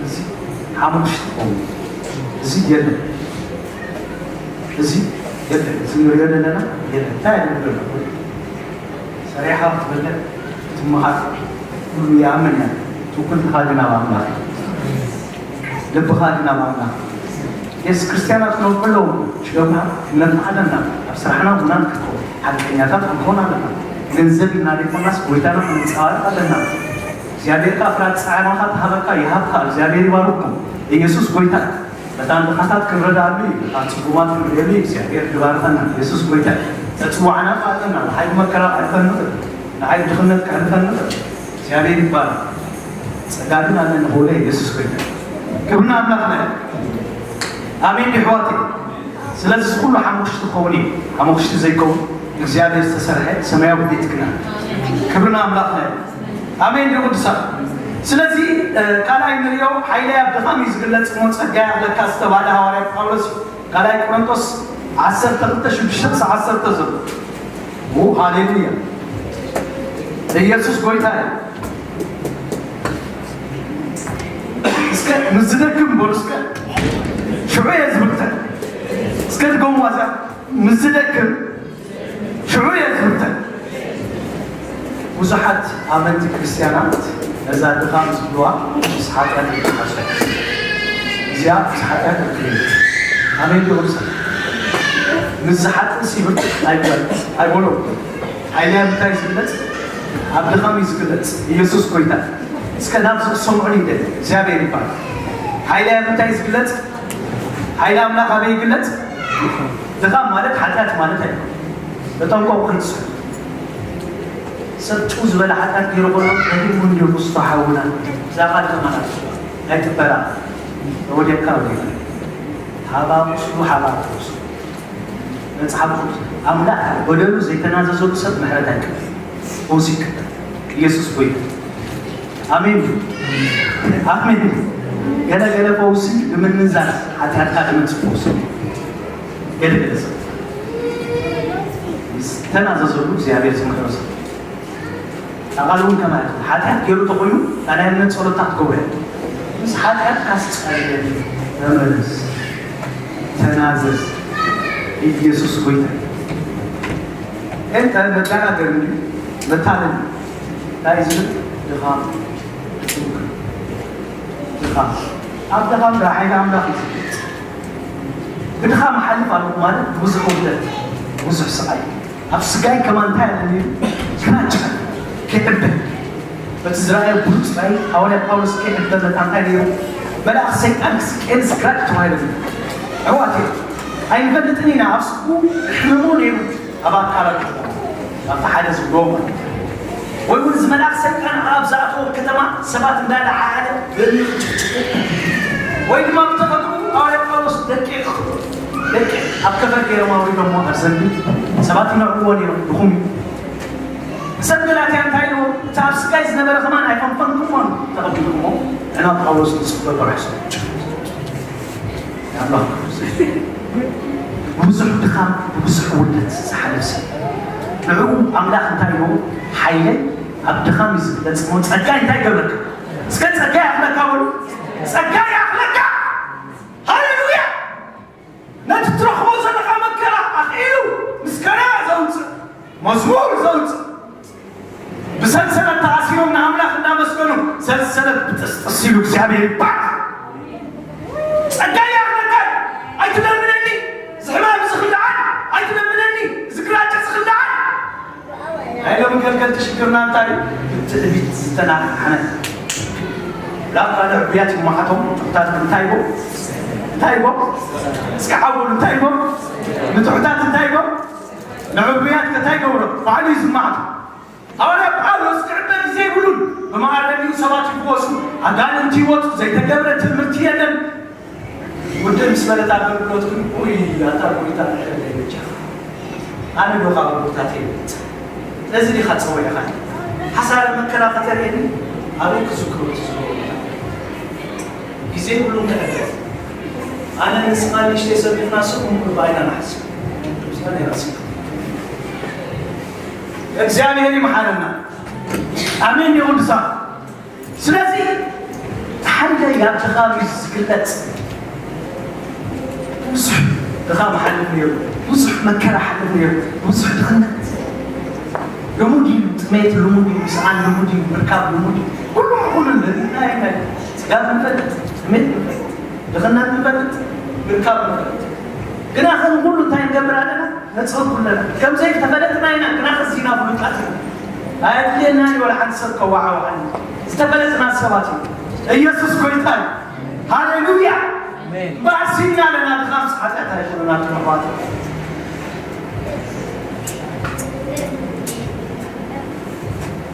እዚ ሓሙሽ ትኸውን እዚ የለ እዚ የለ እዚ ንሪኦ ዘለና የለ እንታይ ንብል ሰሪሓ ክትበልዕ ትምሃር ኩሉ ይኣምን እያ ትውክልትኻ ግን ኣብ ኣምላኽ ልብኻ ግን ኣብ ኣምላኽ የሱስ ክርስትያናት ክነውዕሎም ሽገምና ክነፍዓ ኣለና። ኣብ ስራሕና ቡና ንክንከውን ሓቀኛታት ክንከውን ኣለና። ገንዘብ ኢልና ዘይኮናስ ጎይታና ክንንጸባረቕ ኣለና። እግዚኣብሔር ከኣ ፍራት ጻዕናኻ ተሃበካ ይሃብካ። እግዚኣብሔር ይባርኩም። ኢየሱስ ጎይታ እዩ። ነታ ድኻታት ክንረዳሉ እዩ። ነታ ጽጉማት ክንርእየሉ እዩ። እግዚኣብሔር ይባርኸና። ኢየሱስ ጎይታ እዩ። ተጽዋዕና ከኣ ኣለና። ንሓይሊ መከራ ከሕልፈን ንኽእል። ንሓይሊ ድኽነት ከሕልፈን ንኽእል። እግዚኣብሔር ይባረኽ። ጸጋ ግን ኣለኒ ክብሎ ኢየሱስ ኮይኑ። ክብሪ ንኣምላኽና እዩ። ኣሜን ዶ ኣሕዋተይ? ስለዚ እዚ ኩሉ ሓሙኽሽቲ ክኸውን እዩ። ሓሙኽሽቲ ዘይከውን እግዚኣብሔር ዝተሰርሐ ሰማያዊ ቤት ግና። ክብሪ ንኣምላኽና እዩ። ኣሜን ዶ ቅዱሳን? ስለዚ እ፣ ካልኣይ ንሪኦ ሓይለይ ኣብ ድኻም እዩ ዝግለጽ እሞ ጸጋ ይኣኽለካ ዝተባህለ ሃዋርያ ጳውሎስ እዩ። ካልኣይ ቆሮንቶስ ዓሰርተ ክልተ ሽዱሽተ ክሳብ ዓሰርተ ዘሎ። ኦ፣ ሃሌሉያ። ኢየሱስ ጎይታ እዩ። እስከ ምስ ዝደክም በሉ እስከ ሽዑ እየ ዝብርተን። እስከ ድገሙዋ እዛ፣ ምስ ዝደክም ሽዑ እየ ዝብርተን። ብዙሓት ኣመንቲ ክርስትያናት ነዛ ድኻም ዝብልዋ ምስ ሓጢኣት ይተሓሓዙ። እዚኣ ምስ ሓጢኣት ርክብ የብላ። ኣሜን ዶ ቅዱሳን? ምስ ዝሓጥእስ ይብርትዕ ኣይበል-፣ ኣይበሎም። ሓይሊ ኣብ ምንታይ እዩ ዝግለጽ? ኣብ ድኻም እዩ ዝግለጽ። ኢየሱስ ጎይታ። እስከ ናብዚ ክሰምዑኒ ይደሊ። እግዚኣብሔር ይባረክ። ሓይሊ ኣብ ምንታይ እዩ ዝግለጽ? ሓይሊ ኣምላኽ ኣበይ ይግለጽ? ድኻም ማለት ሓጢኣት ማለት ኣይኮነን። ተጠንቀቑ ከይትስሕቱ። ሰብ ጭው ዝበለ ሓጢኣት ገይሩ ከሎ፣ "ከዲሙ እንድዩ ክስቶ ሓውና፣ እዛ ቃል ተመላለሱ፣ ኣይትበላ፣ ወዲቕካ ወዲቕካ። ሃባ ቁስሉ፣ ሃባ ቁስሉ." መጽሓፍ ቅዱስ፣ "ኣምላኽ በደሉ ዘይተናዘዘሉ ሰብ ምሕረት ኣይቅበል፣ ፈውሲ ይቅበል። ኢየሱስ ጎይታ። ኣሜን። ኣሜን። ገለ ገለ ፈውሲ ብምንዛዝ ሓጢኣትካ ዝመጽእ ፈውሲ። ገለ ገለ ሰብ ዝተናዘዘሉ እግዚኣብሔር ዝምሕሮ ሰብ። ኣቓል እውን ከማያት ሓጢኣት ገይሩ ተኾይኑ ናይ እምነት ጸሎታት ትገብሩ እዮም። ምስ ሓጢኣትካ ስጸልየኒ፣ ተመለስ፣ ተናዘዝ፣ ኢየሱስ ጎይታ እዩ። እንተ መደናገሪ እዩ፣ መታለሊ እዩ። እንታይ ዝብል? ድኻም። ድኻም። ኣብ ድኻም ደኣ ሓይሊ ኣምላኽ እዩ ዝግለጽ። ብድኻም እሓልፍ ኣለኹ ማለት ብዙሕ ውርደት፣ ብዙሕ ስቓይ። ኣብ ስጋይ ከማን እንታይ ኣለኒ? ግራጭ ክዕበ። በቲ ዝረኣየ ብሉጽ ራእይ ሃዋርያ ጳውሎስ ከይዕበ መታ እንታይ ነይሩ? መልኣኽ ሰይጣን ክስቀል ግራጭ ተባሂሉ ነይሩ። ኣሕዋተይ፣ ኣይንፈልጥን ኢና፣ ኣብ ስግኡ ሕመሞ ነይሩ፣ ኣብ ኣካላቱ፣ ኣብቲ ሓደ ዝብሎ ማለት እዩ። ወይ እውን እዚ መልኣኽ ሰይጣን ኣብ ዝኣተዎ ከተማ ሰባት እንዳለዓዓለ በእምኒ ክጭፍጭፉ፣ ወይ ድማ ብተፈጥሮ ሃዋርያ ጳውሎስ ደቂቕ፣ ደቂቕ ኣብ ከፈር ገይሮም ኣውሪዶሞ ኣብ ዘንቢ ሰባት ይነዕቕዎ ነይሮም፣ ድኹም እዩ። ሰብ ገላትያ እንታይ ኢልዎ? እቲ ኣብ ስጋይ ዝነበረ ከማን ኣይፈንፈንኩሞን ተቐቢልኩሞ፣ ዕናት ጳውሎስ ንጽበ በርሕሶ። ኣምላኽ ብዙሕ ድኻም፣ ብዙሕ ውርደት ዝሓለፍ ሰብ። ንዕኡ ኣምላኽ እንታይ ኢልዎ? ሓይለይ ኣብ ድኻም እዩ ዝግለጽ እሞ ጸጋይ እንታይ ይገብረካ? እስከ ጸጋይ ይኣኽለካ በሉ። ጸጋይ ይኣኽለካ። ሃሌሉያ። ነቲ ትረኽቦ ዘለኻ መከራ ኣኽኢሉ ምስጋና ዘውጽእ፣ መዝሙር ዘውጽእ፣ ብሰንሰለት ተኣሲሮም ንኣምላኽ እናመስገኑ ሰንሰለት ብጥስጥስ ኢሉ እግዚኣብሔር ይባረኽ። ጸጋ ይኣኽለካ። ኣይትለምነኒ፣ እዚ ሕማም እዚ ክልዓል፣ ኣይትለምነኒ፣ እዚ ግራጭ እዚ ክልዓል። ናይ ሎሚ ገልገልቲ ሽግርና እንታይ እዩ? ብትዕቢት ዝተናሕነሐ። ላብ ካልእ ዕቡያት ይመሓቶም፣ ንትሑታት እንታይ ይቦ? እንታይ ይቦ? እስኪ ሓውሉ እንታይ ይቦ? ንትሑታት እንታይ ይቦ? ንዕቡያት ከ እንታይ ይገብሮ? ባዕሉ እዩ ዝመሓቶ። ሃዋርያ ጳውሎስ ክዕበ ግዜ የብሉን። ብመኣረሚኡ ሰባት ይፍወሱ፣ ኣጋንንቲ ይወጹ፣ ዘይተገብረ ትምህርቲ የለን። ውድእ ምስ በለት ኣገልግሎት ግን፣ "ኡይ፣ ኣታ ጎይታ፣ ምሕረት ኣይበጃኻ። ኣነ ዶ ካብ ኣቦታተይ ይበልጽ?" ነዚ ዲኻ ጸዊዕኻኒ? ሓሳረ መከራ ከተርእየኒ? ኣበይ ክዝክሮ እቲ ዝብሎ? ግዜ የብሉን ክዕበ። ኣነ ንስኻ ንእሽተይ ሰሚዕና፣ ስቕ ምሉእ ብኣይና ንሓስብ። ምስጋና ይራስካ። እግዚኣብሔር ይምሓረና። ኣሜን። የቅዱሳን። ስለዚ፣ ሓደ ኣብ ድኻም እዩ ዝግለጽ። ብዙሕ ድኻም ሓልፍ ነይሩ፣ ብዙሕ መከራ ሓልፍ ነይሩ፣ ብዙሕ ድኽነት። ልሙድ እዩ፣ ጥሜት ልሙድ እዩ፣ ምስኣን ልሙድ እዩ፣ ምርካብ ልሙድ እዩ። ኩሉ፣ ኩሉ፣ ናይ፣ ናይ፣ ጽጋብ ንፈልጥ፣ ጥሜት ንፈልጥ፣ ድኽነት ንፈልጥ። ምርካብ ንኽእል። ግና ከም ኩሉ እንታይ ንገብር ኣለና? ነጸብኩ ኣለና። ከም ዘይተፈለጥና ኢና፣ ግና ከዚና ፍሉጣት ኢና። ኣየድልየናን እዩ ወላ ሓንቲ ሰብ ከዋዓውዓና። ዝተፈለጥና ሰባት ኢና። ኢየሱስ ጎይታ እዩ። ሃሌሉያ! እምበኣር ሲና ኣለና፣ ድኻምስ ሓጢኣት ኣይኮነን ኣቱም ኣሕዋት።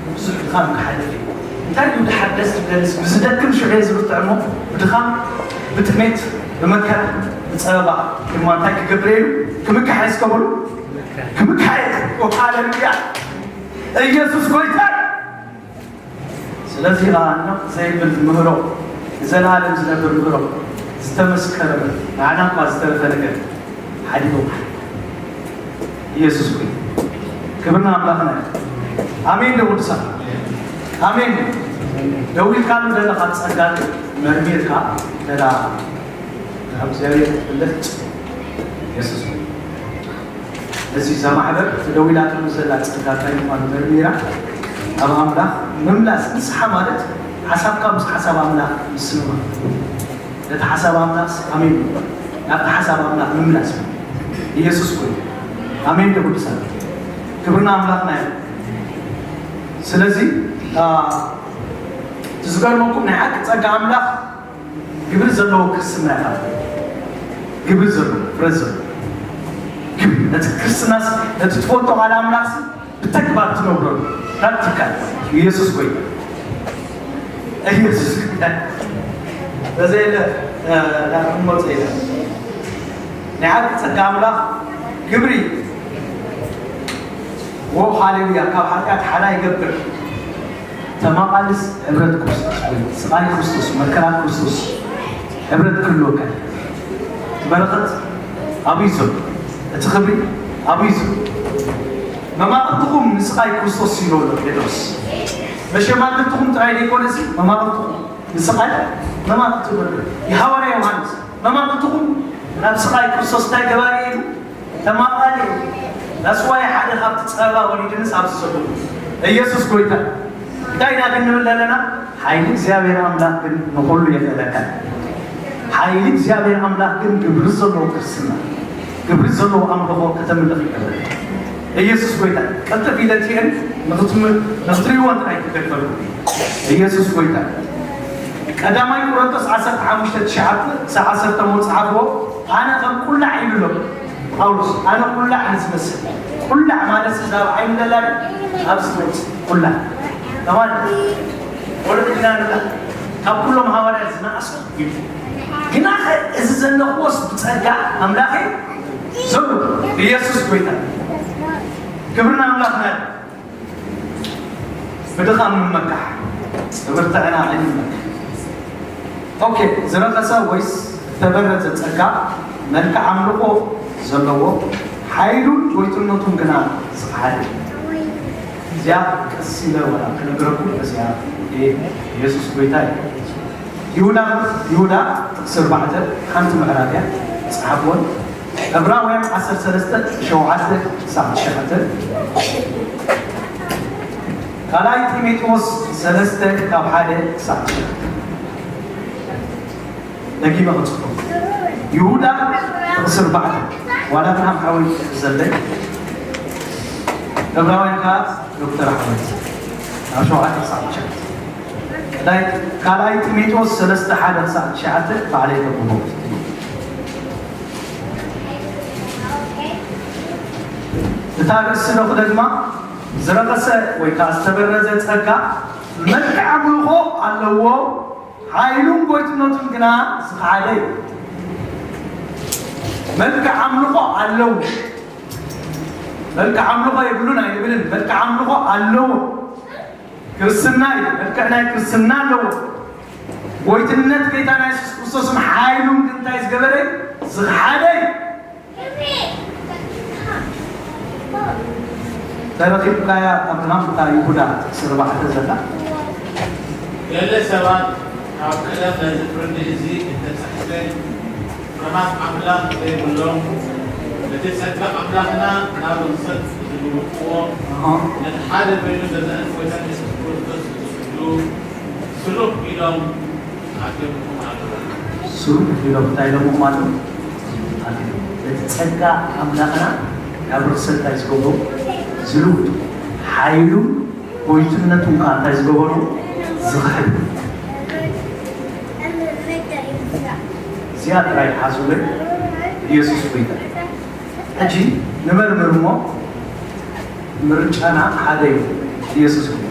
ብዙሕ ድኻም ክሓልፍ እዩ። እንታይ እዩ ድሓር ደስ ዝብለንስ፣ ብዝደክም ሽዑ እየ ዝብርትዕ እሞ፣ ብድኻም፣ ብጥሜት፣ ብመከራ፣ ብጸበባ ድማ እንታይ ክገብር እየ ኢሉ? ክምካሕ እየ እስከ በሉ። ክምካሕ እየ። ሃሌሉያ! ኢየሱስ ጎይታ እዩ። ስለዚ ኸኣ ነቕ ዘይብል ምህሮ፣ ንዘለኣለም ዝነብር ምህሮ፣ ዝተመስከረ፣ ንዓና እኳ ዝተረፈ ነገር ሓዲጎም። ኢየሱስ ሆይ፣ ክብር ንኣምላኽና እዩ። ኣሜን ዶ ቅዱሳን? ኣሜን። ደው ኢልካሉ ዘለኻ ጸጋ መርሚርካ፣ ገና ካብ እግዚኣብሔር ክትፍለጥ። ኢየሱስ ሆይ፣ እዚ እዛ ማሕበር ተደዊላትሉ ዘላ ጸጋ እንታይ ምዃኑ መርሚራ፣ ኣብ ኣምላኽ ምምላስ። ንስሓ ማለት ሓሳብካ ምስ ሓሳብ ኣምላኽ ምስማማዕ። ነቲ ሓሳብ ኣምላኽ ኣሜን፣ ናብቲ ሓሳብ ኣምላኽ ምምላስ። ኢየሱስ ኮይኑ ኣሜን። ዶ ቅዱሳን፣ ክብርና ኣምላኽና እዩ። ስለዚ፣ አ፣ እቲ ዝገርመኩም ናይ ሓቂ ጸጋ ኣምላኽ ግብሪ ዘለዎ ክርስትና ኢኻ። ግብሪ ዘለዎ፣ ፍረ ዘለዎ ግብሪ። ነቲ ክርስትናስ፣ ነቲ ትፈልጦ ቃል ኣምላኽሲ ብተግባር ትነብረሉ፣ ፕራክቲካል። ኢየሱስ ጎይታ። ኢየሱስ ጎይታ። በዚ የለ፣ እ፣ ናብ ክንመጽእ ኢና። ናይ ሓቂ ጸጋ ኣምላኽ ግብሪ። ዎ፣ ሃሌሉያ። ካብ ሓጢኣት ሓራ ይገብር። ተማቓልስ ሕብረት ክርስቶስ ወይ ስቓይ ክርስቶስ፣ መከራ ክርስቶስ ሕብረት ክህልወካ። እቲ በረኸት ኣብይ ዘሎ? እቲ ክብሪ ኣብይ ዘሎ? መማቕርትኹም ንስቓይ ክርስቶስ ኢሉ ኣሎ ጴጥሮስ። መሸማግልትኹም ጥራይ ዘይኮነሲ መማቕርትኹም ንስቓይ መማቕርቲ በሉ። የሃዋርያ ዮሃንስ መማቕርትኹም ናብ ስቓይ ክርስቶስ እንታይ ገባሪ ኢሉ? ተማቓሊ። ዳስዋይ ሓደ ካብቲ ጸባ ወሊድንስ ኣብዚ ዘሎ ኢየሱስ ጎይታ። እንታይ ኢና ግን ንብል ኣለና? ሓይሊ እግዚኣብሔር ኣምላኽ ግን ንኹሉ የኽእለካ። ሓይሊ እግዚኣብሔር ኣምላኽ ግን ግብሪ ዘለዎ ክርስትና፣ ግብሪ ዘለዎ ኣምልኾ ከተምልኽ ይገብር። ኢየሱስ ጎይታ። ቀልጥፍ ኢለ እቲአን ንኽትም-፣ ንኽትሪእዎ ጥራይ ክገልጸልኩም። ኢየሱስ ጎይታ። ቀዳማይ ቆሮንቶስ ዓሰርተ ሓሙሽተ ትሽዓተ ክሳብ ዓሰርተ እሞ ጸሓፍዎ። ኣነ ከም ቁላዕ ኢሉ ኣሎ ጳውሎስ። ኣነ ቁላዕ ንዝመስል። ቁላዕ ማለት እዛ ኣብ ዓይኒ ዘላ ድያ? ኣብዚ ትወጽእ ቁላዕ። ከማን ወለድና ንላ ካብ ኩሎም ሃዋርያት ዝነኣስኩ እዩ። ግና ኸ እዚ ዘለኽዎስ ብጸጋ ኣምላኸ ዘሎ ኢየሱስ ጎይታ። ክብርና ኣምላኽና እዩ። ብድኻም ንመካሕ፣ ብብርትዕና ኣይንመካሕ። ኦኬ፣ ዝረኸሰ ወይስ ዝተበረዘ ጸጋ፣ መልክዕ ኣምልኾ ዘለዎ፣ ሓይሉን ጎይትነቱን ግና ዝኸሓደ። እዚኣ ቀስ ኢለ ወላ ክነግረኩም፣ እዚኣ ኢየሱስ ጎይታ እዩ። ይሁዳ፣ ይሁዳ ጥቕሲ ኣርባዕተ፣ ሓንቲ ምዕራፍ እያ፣ ጸሓፍወን። ዕብራውያን ዓሰርተ ሰለስተ ሸውዓተ ክሳብ ትሽዓተ። ካልኣይ ጢሞቴዎስ ሰለስተ ካብ ሓደ ክሳብ ትሽዓተ። ደጊመ ክጽፎ። ይሁዳ ጥቕሲ ኣርባዕተ። ዋላ ኣብርሃም ሓወይ ዘለይ። ዕብራውያን ከኣ ዶክተር ሓወይ። ካብ ሸውዓተ ክሳብ ትሽዓተ። ካልኣይ፣ ካልኣይ ጢሞቴዎስ ሰለስተ ሓደ ክሳብ ትሽዓተ ባዕለይ ከብቦ። እታ ርእሲ ዶ ክደግማ፣ ዝረኸሰ ወይ ከኣ ዝተበረዘ ጸጋ መልክዕ ኣምልኾ ኣለዎ፣ ሓይሉን ጎይትነቱን ግና ዝኸሓደ እዩ። መልክዕ ኣምልኾ ኣለዎ። መልክዕ ኣምልኾ የብሉን ኣይንብልን። መልክዕ ኣምልኾ ኣለዎ። ክርስትና እዩ። መልክዕ ናይ ክርስትና ኣለዎ። ጎይትነት ጎይታና የሱስ ክርስቶስን ሓይሉን ግን እንታይ ዝገበረ? ዝኸሓደ እዩ። ተረኺብካያ ኣብርሃም እታ ይሁዳ ጥቕሲ ኣርባዕተ ዘላ። ገለ ሰባት ኣብ ቀደም ነዚ ፍርዲ እዚ እተጻሕፈ ፍርሃት ኣምላኽ ዘይብሎም፣ ነቲ ጸጋ ኣምላኽና ናብ ርኽሰት ዝልውጥዎ፣ ኣሃ። ነቲ ሓደ በይኑ ዘዛን ጎይታ የሱስ ክርስቶስ ዝስግዱ ስሉፍ ኢሎም ኣጆኹም ኣለዉ። ስሉፍ ኢሎም እንታይ ኢሎምኹም ኣለዉ? እቲ ጸጋ ኣምላኽና ናብ ርእሰ እንታይ ዝገብሮ? ዝልውጥ። ሓይሉን ጎይትነቱን ከኣ እንታይ ዝገበሩ? ዝኽሕዱ። እዚኣ ጥራይ ሓዙለይ። ኢየሱስ ጎይታ። ሕጂ ንመርምር እሞ ምርጫና ሓደ እዩ። ኢየሱስ ጎይታ።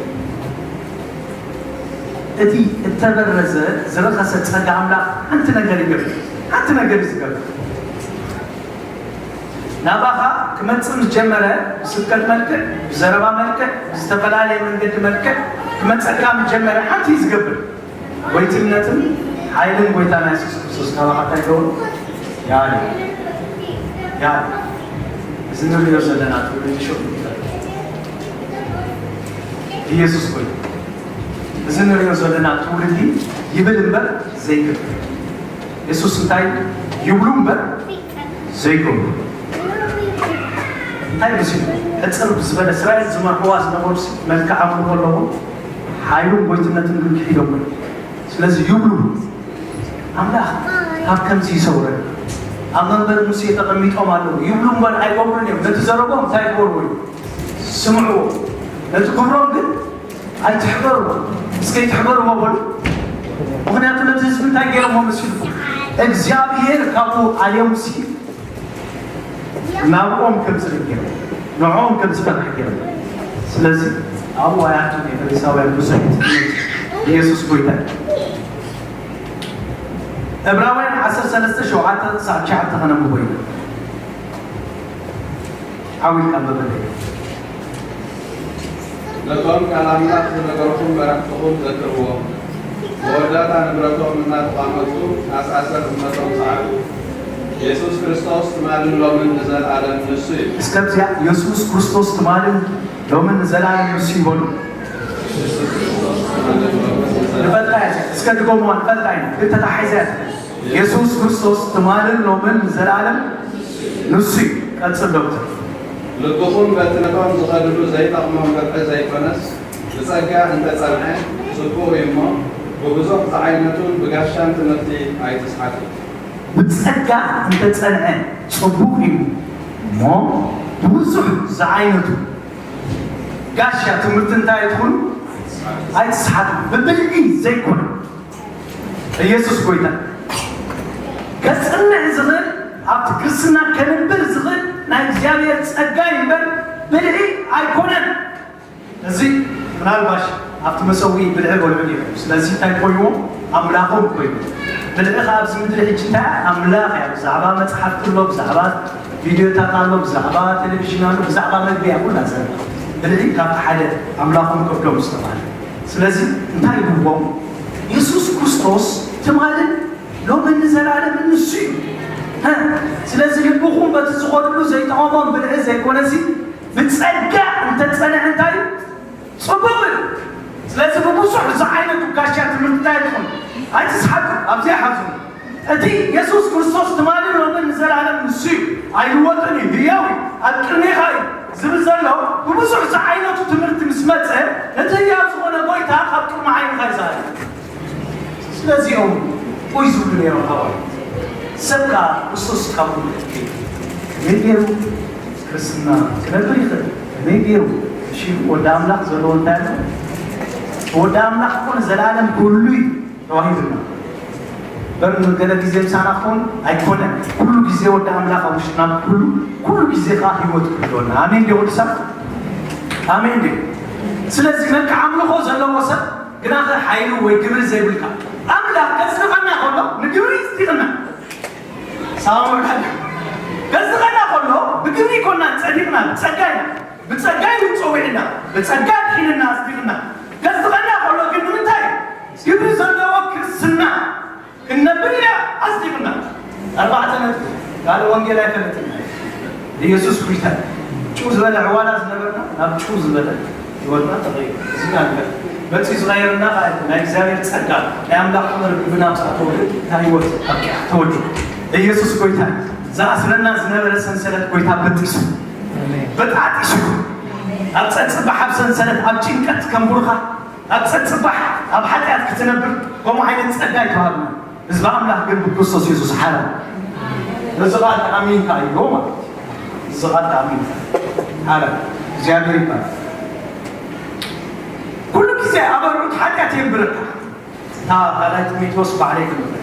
እቲ እተበረዘ ዝረኸሰ ጸጋ ኣምላኽ ሓንቲ ነገር ይገብር። ሓንቲ ነገር እዩ ዝገብር። ናባኻ ክመጽእ ምስ ጀመረ፣ ብስብከት መልክዕ፣ ብዘረባ መልክዕ፣ ብዝተፈላለየ መንገዲ መልክዕ ክመጸካ ምስ ጀመረ ሓንቲ እዩ ዝገብር። ጎይትነትን ሓይልን ጎይታና የሱስ ክርስቶስ ናባኻ እንታይ ይገብሩ? ያለ ያለ እዚ ንሪኦ ዘለና ትውልዲ ሸው ኢየሱስ ጎይታ። እዚ ንሪኦ ዘለና ትውልዲ ይብል እምበር ዘይገብር። የሱስ እንታይ ይብሉ እምበር ዘይገብሩ። እንታይ መሲሉ? ሕጽር ብዝበለ እስራኤል ዝመርሕዋ ዝነበሩ መልክዓ ምኾ ኣለዎ። ሓይሉን ጎይትነትን ግን ክሒዶም። ስለዚ ይብሉ፣ ኣምላኽ ካብ ከምዚ ይሰውረን። ኣብ መንበር ሙሴ ተቐሚጦም ኣለዉ ይብሉ እምበር ኣይገብሩን እዮም። ነቲ ዘረቦም እንታይ ይገብርዎ እዩ? ስምዕዎ። ነቲ ግብሮም ግን ኣይትሕበርዎ። እስከ ይትሕበርዎ በሉ። ምኽንያቱ ነቲ ህዝቢ እንታይ ገይሮሞ መሲልኩም? እግዚኣብሔር ካብኡ ኣልዮም ሲ ናብኦም ከም ዝርኢ ገይሮም፣ ንዕኦም ከም ዝፈርሕ ገይሮም። ስለዚ ኣብኡ ኣይኣቱን እየ ፈሪሳውያን ብዙሕ ትምህርቲ ኢየሱስ ጎይታ እዩ። ዕብራውያን ዓሰርተ ሰለስተ ሸውዓተ ክሳብ ትሽዓተ ከነንብቦ ኢና። ዓው ኢልካ ኣንብበለይ። ነቶም ቃል ኣምላኽ ዝነገርኹም መራሕትኹም ዘክርዎም። መወዳእታ ንብረቶም እናተቓመቱ ኣስኣሰር እምነቶም ጸዓዱ። የሱስ ክርስቶስ ትማልን ሎምን ንዘልኣለም ንሱ እዩ። እስከ ኣብዚኣ የሱስ ክርስቶስ ትማልን ሎምን ንዘልኣለም ንሱ እዩ በሉ። ንፈልጣ እያ እዚኣ። እስከ ድገሙዋ ንፈልጣ ኢና። ግን ተታሒዛ እያ ትብል። የሱስ ክርስቶስ ትማልን ሎምን ንዘልኣለም ንሱ እዩ። ቀጽል ዶክተር። ልብኹም በቲ ነቶም ዝኸድሉ ዘይጠቕሞም ብርዒ ዘይኮነስ ብጸጋ እንተ ጸንዐ ጽቡቕ እዩ እሞ ብብዙሕ ዝዓይነቱን ብጋሻን ትምህርቲ ኣይትስሓቱ። ብጸጋ እንተ ጸንዐ ጽቡቕ እዩ እሞ ብብዙሕ ዝዓይነቱ ጋሻ ትምህርቲ እንታይ ትኹን ኣይትስሓቱ። ብብልዒ ዘይኮነ ኢየሱስ ጎይታ። ከጽንዕ ዝኽእል ኣብቲ ክርስትና ከንብር ዝኽእል ናይ እግዚኣብሔር ጸጋ እዩ እምበር ብልዒ ኣይኮነን። እዚ ምናልባሽ ኣብቲ መሰውኢ ብልዒ በልዑ ነይሮም። ስለዚ እንታይ ኮይንዎም? ኣምላኾም ኮይኑ። ብልዒ ኸዓ ኣብዚ ምድሪ ሕጂ እንታይ እያ? ኣምላኽ እያ። ብዛዕባ መጽሓፍቲ ኣሎ፣ ብዛዕባ ቪድዮታት ኣሎ፣ ብዛዕባ ቴሌቪዥን ኣሎ፣ ብዛዕባ መግቢ እያ ኩላ ዘረባ። ብልዒ ካብቲ ሓደ ኣምላኾም ከብዶም ዝተባህለ። ስለዚ እንታይ ይብልዎም? የሱስ ክርስቶስ ትማልን ሎምን ንዘለኣለምን ንሱ እዩ። ስለዚ ልብኹም በቲ ዝኸድሉ ዘይጠቐሞም ብልዒ ዘይኮነሲ ብጸጋ እንተጸንዐ እንታይ እዩ? ጽቡቕ እዩ። ስለዚ ብብዙሕ ዝዓይነቱ ጋሻ ትምህርቲ እንታይ ትኹን? ኣይትስሓቱ፣ ኣብዚኣ ሓዙ። እቲ የሱስ ክርስቶስ ትማልን ሎምን ንዘለኣለም ንሱ እዩ። ኣይልወጥን እዩ፣ ህያው እዩ፣ ኣብ ቅድሜኻ እዩ ዝብል ዘሎ ብብዙሕ ዝዓይነቱ ትምህርቲ ምስ መጸ ነቲ ህያው ዝኾነ ጎይታ ካብ ቅድሚ ዓይንኻ ይዛረብ። ስለዚኦም ቁይ ዝብሉ ነይሮም ሃዋርያት። ሰብ ከኣ ክርስቶስ ካብ ኩሉ ከመይ ገይሩ ክርስትና ክነብር ይኽእል? ከመይ ገይሩ እሺ ወዲ ኣምላኽ ዘለዎ እንታይ ኣሎ? ወዲ ኣምላኽ እኮ ንዘለኣለም ኩሉ እዩ ተዋሂብና። በር ገለ ግዜ ምሳና ክኸውን ኣይኮነን። ኩሉ ግዜ ወዲ ኣምላኽ ኣብ ውሽጥና ኩሉ ኩሉ ግዜ ከኣ ህይወት ክህልወና። ኣሜን ድዩ ቅዱሳት? ኣሜን ድዩ? ስለዚ መልክዕ ኣምልኾ ዘለዎ ሰብ ግናኸ ሓይሊ ወይ ግብሪ ዘይብልካ ኣምላኽ ከጽድቐና ከሎ ንግብሪ ይጽድቕና። ሳሙኤል ከጽድቐና ከሎ ብግብሪ ይኮና ጸዲቕና ብጸጋ ኢና ብጸጋ እዩ ጸዊዕና ብጸጋ ድሒንና ኣጽዲቕና። ከጽድቐና ከሎ ግን ንምንታይ ግብሪ ዘለዎ ክርስትና ክንነብር ኢና ኣጽዲቕና። ኣርባዕተ ነጥቢ ካልእ ወንጌል ኣይፈለጥን። ኢየሱስ ጎይታ ጭው ዝበለ ዕዋላ ዝነበርና ናብ ጭው ዝበለ ህይወትና ተቐይሩ። እዚ ኢና ንብል። መጺኡ ዝቐየረና ኸኣ ናይ እግዚኣብሔር ጸጋ ናይ ኣምላኽ ክብሪ ብናብጻ ተወልድ እታ ህይወት ኣብቂዓ ተወልዱ። ኢየሱስ ጎይታ እዩ። ዝኣስረና ዝነበረ ሰንሰለት ጎይታ በጢሱ በጣጢሱ ኣብ ጸጽባሕ ኣብ ሰንሰለት ኣብ ጭንቀት ከንብሩኻ ኣብ ጸጽባሕ ኣብ ሓጢኣት ክትነብር ከምኡ ዓይነት ጸጋ ኣይተዋሃብና። ህዝቢ ኣምላኽ ግን ብክርስቶስ የሱስ ሓራ እዚ ቃል ተኣሚንካ እዩ ማለት እዩ። እዚ ቃል ተኣሚንካ ሓደ እግዚኣብሔር ይባል። ኩሉ ግዜ ኣበርዑት ሓጢኣት የንብረካ። እታ ካልኣይ ጢሞቴዎስ ባዕለይ ትምህር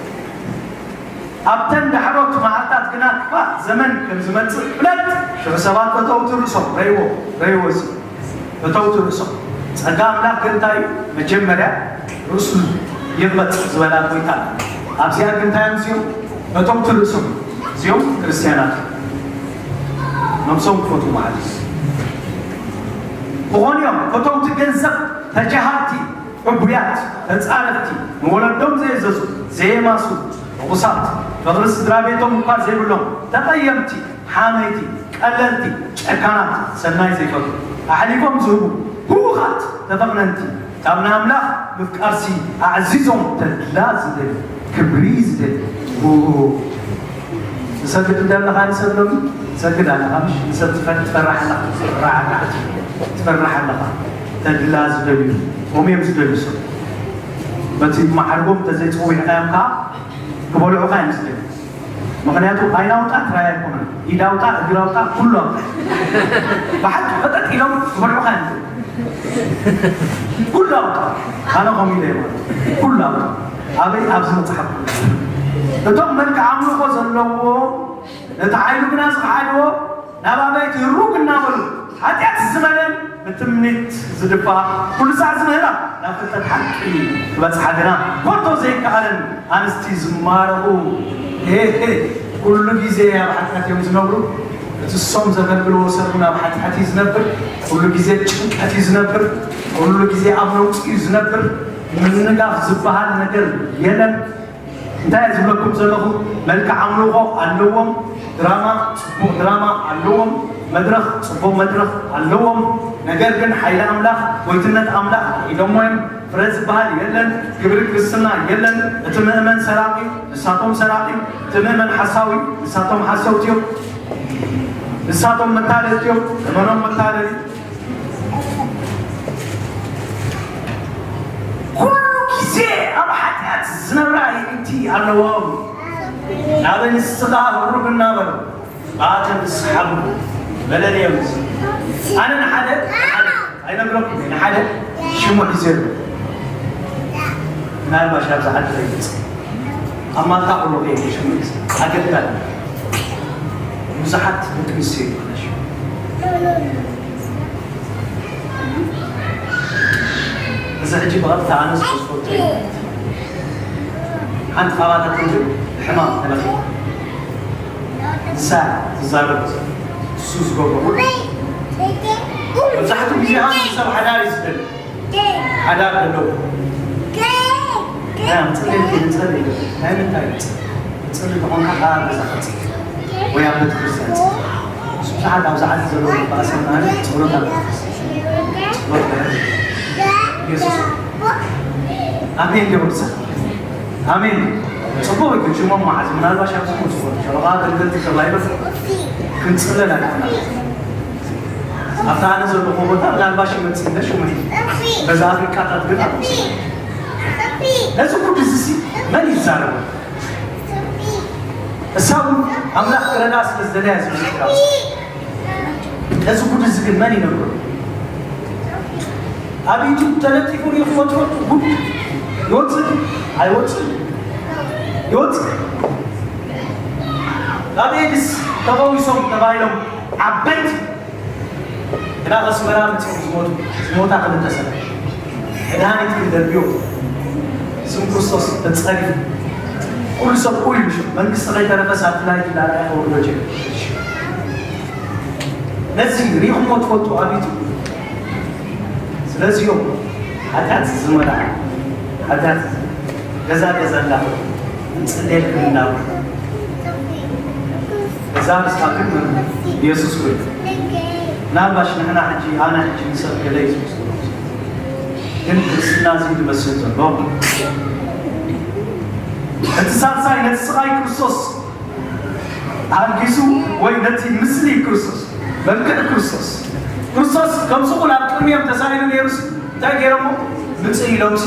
ኣብተን ዳሕሮት መዓልታት ግና ክፋእ ዘመን ከም ዝመጽእ ፍለጥ። ሽዑ ሰባት ፈተውቲ ርእሶም ረይዎ ረይዎ እዚ ፈተውቲ ርእሶም ጸጋ ኣምላኽ ግን እንታይ እዩ? መጀመርያ ርእሱ ይቕበጽ ዝበላ ጎይታ ኣብዚኣ ግን እንታይ እዮም እዚኦም? ፈተውቲ ርእሶም እዚኦም ክርስትያናት እዮም። ነብሶም ክፈቱ ማለት እዩ። ክኾኑ እዮም ፈተውቲ ገንዘብ፣ ተጃሃርቲ፣ ዕቡያት፣ ተጻረፍቲ፣ ንወለዶም ዘየዘዙ፣ ዘየማሱ፣ ርኹሳት፣ ፍቕሪ ስድራ ቤቶም እኳ ዘይብሎም፣ ተቐየምቲ፣ ሓመይቲ፣ ቀለልቲ፣ ጨካናት፣ ሰናይ ዘይፈቱ፣ ኣሕሊፎም ዝህቡ፣ ህዉኻት፣ ተፈቕነንቲ፣ ካብ ንኣምላኽ ምፍቃርሲ ኣዕዚዞም ተድላ ዝደልዩ፣ ክብሪ ዝደልዩ። ትሰግድ እንተ ኣለኻ ንሰብ ሎሚ ትሰግድ ኣለኻ፣ ምሽ ንሰብ ትፈ-፣ ትፈርሕ ኣለኻ፣ ትፈርሕ ኣለኻ፣ ትፈርሕ ኣለኻ። ተድላ ዝደልዩ፣ ከምኡ እዮም ዝደልዩ ሰብ። በቲ ማዕርጎም እንተዘይጸዊዕካዮም ከዓ ክበልዑኻ እዮም ዝደልዩ። ምኽንያቱ ዓይኒ ኣውጣ ጥራይ ኣይኮነን፣ ኢድ ኣውጣ፣ እግሪ ኣውጣ፣ ኩሉ ኣውጣ። ብሓቂ ፈጠጥ ኢሎም ክበልዑኻ እዮም ዝደልዩ። ኩሉ ኣውጣ። ኣነ ከምኡ ኢለ እየ ማለት። ኩሉ ኣውጣ። ኣበይ? ኣብዚ መጽሓፍ ቅዱስ። እቶም መልክዕ ኣምልኾ ዘለዎም ነቲ ሓይሉ ግና ዝኸሓድዎ ናብ ኣባይቲ ህሩግ እናበሉ ሓጢኣት ዝመልአን ብትምኒት ዝድፋ ኩሉ ሳዕ ዝምህራ ናብ ፍልጠት ሓቂ ክበጽሓ ግና ኮንቶ ዘይከኣለን ኣንስቲ ዝማረቑ። ሄ፣ ሄ፣ ኩሉ ግዜ ኣብ ሓጢኣት እዮም ዝነብሩ። እቲ እሶም ዘገልግልዎ ሰብ እውን ኣብ ሓጢኣት እዩ ዝነብር። ኩሉ ግዜ ጭንቀት እዩ ዝነብር። ኩሉ ግዜ ኣብ ነውፂ እዩ ዝነብር። ምንጋፍ ዝበሃል ነገር የለን። እንታይ እየ ዝብለኩም ዘለኹ? መልክዕ ኣምልኾ ኣለዎም። ድራማ፣ ጽቡቕ ድራማ ኣለዎም። መድረኽ፣ ጽቡቕ መድረኽ ኣለዎም። ነገር ግን ሓይሊ ኣምላኽ፣ ጎይትነት ኣምላኽ ኢዶሞ እዮም። ፍረ ዝበሃል የለን። ግብሪ ክርስትና የለን። እቲ ምእመን ሰራቂ፣ ንሳቶም ሰራቂ። እቲ ምእመን ሓሳዊ፣ ንሳቶም ሓሰውቲ እዮም። ንሳቶም መታለልቲ እዮም። እመኖም መታለሊ። ኩሉ ግዜ ኣብ ሓጢኣት ዝነብራ ኣዒንቲ ኣለዎም። ናብ ንስኻ ህሩግ እናበሉ ብኣተን ዝሰሓቡ በለል እዮም። ኣነ ንሓደ፣ ንሓደ ኣይነግረኩም፣ ንሓደ ሽሙ ሒዘ ኣሎ። ምናልባሽ ኣብዚ ዓዲ ዘይመጽእ ኣብ ማልታ ኩሉ ከይዱ ሽሙ ሒዘ ኣገዳል ብዙሓት ደቂ ኣንስትዮ ይበላሽ። እዚ ሕጂ ብቐጥታ ኣነ ስፖርት ሓንቲ ካባታቶም ግን ሕማም ተለኺ ንሳ ትዛረብ እሱ ዝገብሮ ኩሉ መብዛሕትኡ ግዜ ኣነ ሰብ ሓዳር እዩ ዝደሊ። ሓዳር ኣለዎ። ናይ ምጽለይ ክንጸል እዩ። ናይ ምንታይ ምጽል? ምጽል ተኾንካ ካብ ገዛ ክጽል ወይ ኣብ ቤተ ክርስቲያን ጽል። ብዙሓት ኣብዚ ዓዲ ዘለዉ ባእሰና ጸሎት ኣብ ቤተ ክርስቲያን ጸሎት በረድ ኢየሱስ ኣሜን። ገብርሰ ኣሜን። ጽቡቕ እዩ። ሽሞም መዓዝ ምናልባሽ ኣብዚ መጽኡ ሸበኻ ኣገልገልቲ ተባሂሉ ክንጽለል ኣለና። ኣብታ ኣነ ዘለኹ ቦታ ምናልባሽ ይመጽእ እንደ ሽሙ እዩ። በዛ ኣፍሪቃታት ግን ኣብ ነዚ ኩሉ እዚ ሲ መን ይዛረቡ? እሳ እውን ኣምላኽ ክረዳ ስለ ዝደለያ ዝብዝግራ ነዚ ጉድ እዚ ግን መን ይነግሮ? ኣብ ዩቱብ ተለጢፉ ሪኢኹሞ ትፈልጡ? ጉድ ይወፅእ ድዩ? ኣይወፅእ። ይወፅእ። ካብ ኤድስ ተፈዊሶም ተባሂሎም ዓበይቲ ግና ኣስመራ መፂኦም ዝሞቱ ዝሞታ ክልተ ሰባት መድሃኒት ክንደልዮ ስም ክርስቶስ ተፀሪፉ ኩሉ ሰብ እኮ ይብሉ። መንግስቲ ከይተረፈ ሳትላይት እንዳርኣየ ከውርዶ ጀመረ። ነዚ ሪኢኹሞ ትፈልጡ? ኣቤቱ ስለዚኦም ሓጢኣት ዝመልኣ ሓጢኣት ገዛ ገዛ እንዳኸዱ እንፅልየልኩም እንዳበሉ እዛ ምስታ ግን ኢየሱስ ኮይኑ ምናልባሽ ንሕና ሕጂ ኣነ ሕጂ ንሰብ ገለ እዩ ዝመስሉ ግን ክርስትና እዚ ዝመስል ዘሎ እቲ ሳልሳይ ነቲ ስቓይ ክርስቶስ ኣልጊሱ ወይ ነቲ ምስሊ ክርስቶስ መልክዕ ክርስቶስ ክርስቶስ ከም ስቑል ኣብ ቅድሚኦም ተሳኢሉ ነይሩስ እንታይ ገይሮሞ ምጽእ ኢሎምሲ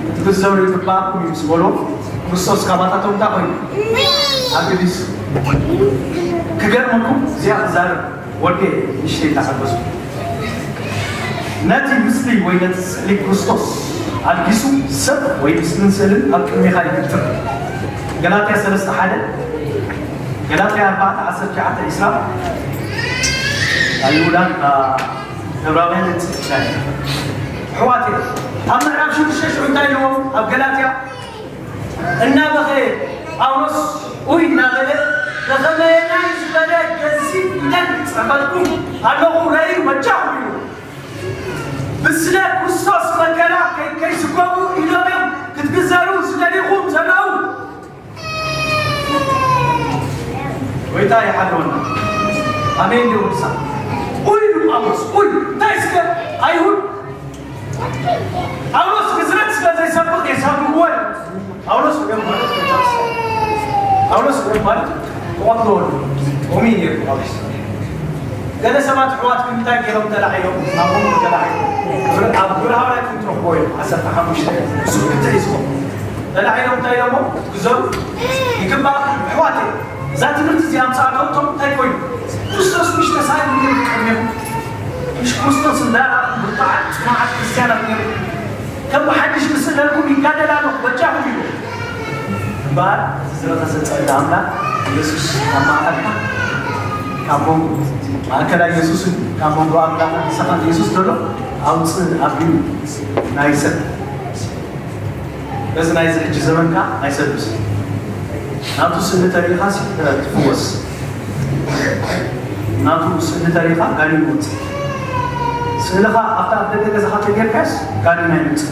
እቲ ክትዘሩ ይግባኣኩም እዩ ዝበሎ ክርስቶስ ካባታቶም እንታይ ኮይኑ ኣልጊሱ ክገርመኩም እዚኣ ክዛረብ ወልቀ ንሽተይ እንዳሓገዝኩ ነቲ ምስሊ ወይ ነቲ ስእሊ ክርስቶስ ኣልጊሱ ሰብ ወይ ምስልን ስእልን ኣብ ቅድሜኻ ይግትር። ገላትያ ሰለስተ ሓደ፣ ገላትያ ኣርባዕተ ዓሰርተ ትሽዓተ ዒስራ ኣይሁዳን ዕብራውያን እትፍላይ ኣሕዋት ኣብ ምዕራፍ ሽዱሽተ ሽዑ እንታይ ኢልዎም ኣብ ገላትያ እናበኸየ ጳውሎስ ኡይ እናበለ ብኸመየናይ ዝበለ ገዚፍ ፊደል ይፅሕፈልኩም ኣለኹ ረእዩ በጃኹም ኢሉ። ብስለ ክርስቶስ መከራ ከይከይስከሙ ኢሎም እዮም ክትግዘሩ ዝደሊኹም ዘለዉ። ጎይታ ይሓልወና። ኣሜን። ዲሆንሳ ኡይ ኢሉ ጳውሎስ ኡይ እንታይ እስከ ኣይሁድ ጳውሎስ ግዝረት ስለ ዘይሰብኽ የሳብዎ። ጳውሎስ ውዑይ ማለት ጳውሎስ ውዑይ ማለት ተቐብሎ ኦሜን ይብል ጳውሎስ። ገለ ሰባት ኣሕዋት ግን እንታይ ገይሮም ተላዒሎም ኣብ መንጎ ተላዒሎም ኣብ ግብረ ሃዋርያት ክንትረኽቦ እዮም ዓሰርተ ሓሙሽተ እሱ ክልተ እዩ ዝኾኑ ተላዒሎም እንታይ ኢሎሞ ክትግዘሩ ይግባእ ኣሕዋት እዛ ትምህርቲ እዚኣ ምፅኣቶም እንታይ ኮይኑ ክርስቶስ ምሽ ተሳኢሉ ቅድሚኹም ምሽ ክርስቶስ እንዳረኣኹም ብርቱዓት ፅኑዓት ክርስትያናት ነይሩ ከም ብሓድሽ ምስለኩም ይጋደል ኣለኹ በጃኹም ኢሉ እምበኣር እዚ ዝረኸሰ ጸጋ ኣምላኽ ኢየሱስ ኣብ ማእከልካ ካብ መንጎ ማእከላይ ኢየሱስን ካብ መንጎ ኣምላኽ ንስኻን ኢየሱስ ዘሎ ኣውፅእ ኣቢሉ ናይ ሰብ በዚ ናይዚ ሕጂ ዘመንካ ኣይሰብስ ናቱ ስእሊ ተሪኢኻሲ ትፍወስ ናቱ ስእሊ ተሪኢኻ ጋኔን ይወፅእ ስእልኻ ኣብታ ኣብ ደገ ገዛኻ ተጌርካስ ጋኔን ኣይመፅእ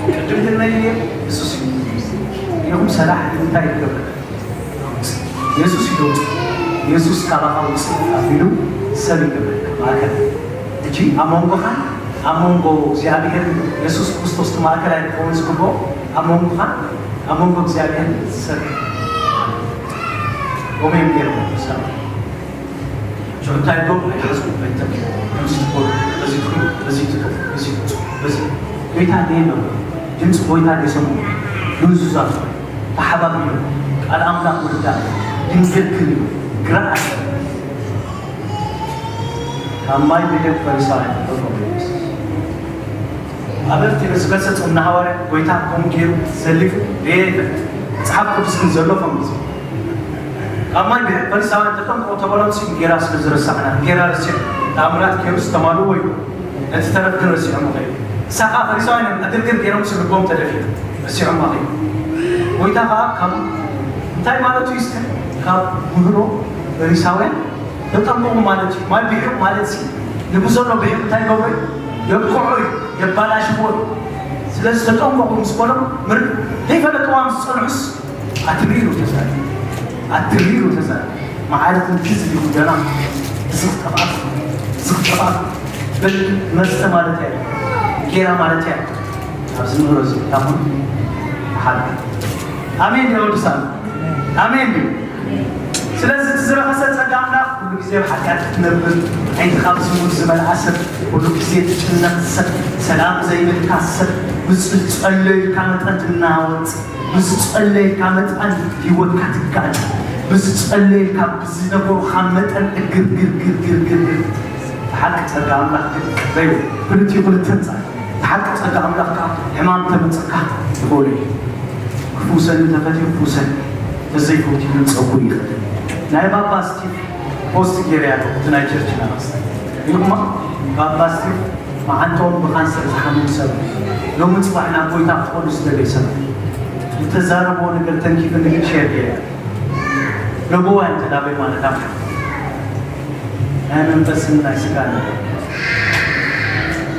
ቅድም ግን ናይ ኢየ እሱስ እዩ ኢኹም ሰላሕ እንታይ ይገብር የሱስ ይደውፅ የሱስ ካባኻ ውፅእ ኣቢሉ ሰብ ይገብረካ ማእከል ሕጂ ኣብ መንጎኻን ኣብ መንጎ እግዚኣብሔር የሱስ ክርስቶስ ማእከላይ ክኸውን ዝግብኦ ኣብ መንጎኻን ኣብ መንጎ እግዚኣብሔር ሰብ ኦሜን ገይሩ ሰብ ሽዑ እንታይ ዶ ኣይትሓዝኩ ኣይትተኪ ከምዚ ትኮኑ በዚ ትኽሉ በዚ ትጠፉ በዚ ትውፁ በዚ ጎይታ ደየሎ ድምፂ ጎይታ ደይሰሙ ድንዙዛት ተሓባቢሩ ቃል ኣምላኽ ምርዳእ ድንግል ክብል ግርዓት ካብ ማይ ብደም ፈሪሳውያን ተጠመቑ። ኣበርቲ ዝገሰጹ እና ሃዋርያ ጎይታ ከምኡ ገይሩ ዘሊፉ ደየ ይፈልጥ መጽሓፍ ቅዱስ ግን ዘሎ ከምዚ ካብ ማይ ብደም ፈሪሳውያን ተጠምቁ ተበሎም ሲ እንጌራ ስለ ዝረሳዕና እንጌራ ረሲዑ ተኣምራት ገይሩ ዝተማልዎ እዩ ነቲ ተረፍ ግን ረሲዖም ኸዩ እሳኻ ፈሪሳውያን እዮም ዕግርግር ገይሮም ሲ ልቦም ተደፊኡ ረሲዖም ኸዩ ጎይታ ኸዓ ካብ እንታይ ማለቱ እዩ እስከ ካብ ምህሮ ፈሪሳውያን ተጠምቁ ማለት እዩ ማይ ብሕቁ ማለት ሲ ንብዘሎ ብሕቁ እንታይ ገብሩ እዩ የብቅዑ እዩ የባላሽዎ እዩ ስለዚ ተጠንቀቁ ምስ በሎም ምር ዘይፈለጥዋ ምስ ጸንሑስ ኣትሪሩ ተዛሪ ኣትሪሩ ተዛሪ መዓለት እንክዝ ዲኹም ገና እዚ ክጠፍኣት እዚ ክጠፍኣት በል መስተ ማለት እያ ጌራ ማለት እያ ኣብዚ ምህሮ እዚ ታኹን ሓልካ ኣሜን ዲያ ወድሳን ኣሜን ዲዩ ስለዚ እቲ ዝረኸሰ ጸጋ ኣምላኽ ኩሉ ግዜ ብሓጢኣት ክትነብር ዓይንትኻ ብዝሙት ዝመልኣ ሰብ ኩሉ ግዜ ትጭነቕ ሰብ ሰላም ዘይብልካ ሰብ ብዝጸለዩልካ መጠን ትናወጽ ብዝጸለየልካ መጠን ህይወትካ ትጋጭ ብዝጸለየልካ ብዝነገሩኻ መጠን እግርግርግርግርግርግር ሓቂ ጸጋ ኣምላኽ ግን በዩ ክልቲኡ ክልተን ጻ ሓቂ ጸጋ ኣምላኽ ከዓ ሕማም ተመጸካ ይኽእሉ እዩ ክፍውሰኒ ተፈትዩ ክፍውሰኒ ተዘይፈውትዩ ጸጉ ይኽእል ናይ ባባ ስቲቭ ፖስት ገይረ ያለ እቲ ናይ ቸርች ናባስ ይኹማ ባባ ስቲቭ መዓንቶም ብካንሰር ዝሓመሙ ሰብ ሎሚ ፅባሕ ናብ ጎይታ ክኾኑ ዝደለዩ ሰብ ዝተዛረብዎ ነገር ተንኪፈ ንግድ ሸር ገይረ ለቦዋ እንተዳበይ ማለት ኣብ ናይ መንፈስን ናይ ስጋን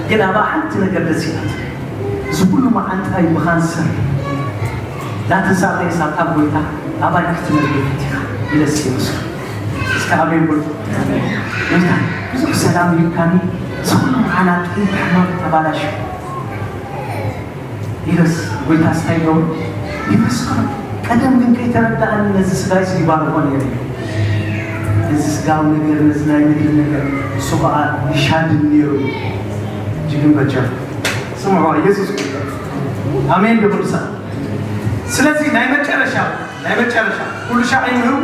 ግን ኣብ ሓንቲ ነገር ደስ ይላት እዚ ኩሉ መዓንጣይ ብካንሰር ዳተሳቀየ ሳብታ ጎይታ ኣባይ ክትነብር ኢኻ ኢለስ ይመስሉ እስከ ኣሜን በሉ ጎይታ ብዙሕ ሰላም ይብካኒ እዚ ኩሉ መዓናቂ ብሕማም ተባላሽ ኢለስ ጎይታ ስታይ ገብሩ ይመስክሩ ቀደም ግን ከይተረዳእኒ ነዚ ስጋይ ይባርኮ ነይረ ነዚ ስጋዊ ነገር ነዚ ናይ ምድሪ ነገር እሱ ከዓ ይሻድን ነይሩ እጅግን በጃ ስምዑ ኢየሱስ ኣሜን ዶ ቅዱሳን ስለዚ ናይ መጨረሻ ናይ መጨረሻ ኩሉ ሻዕ ይምህሩ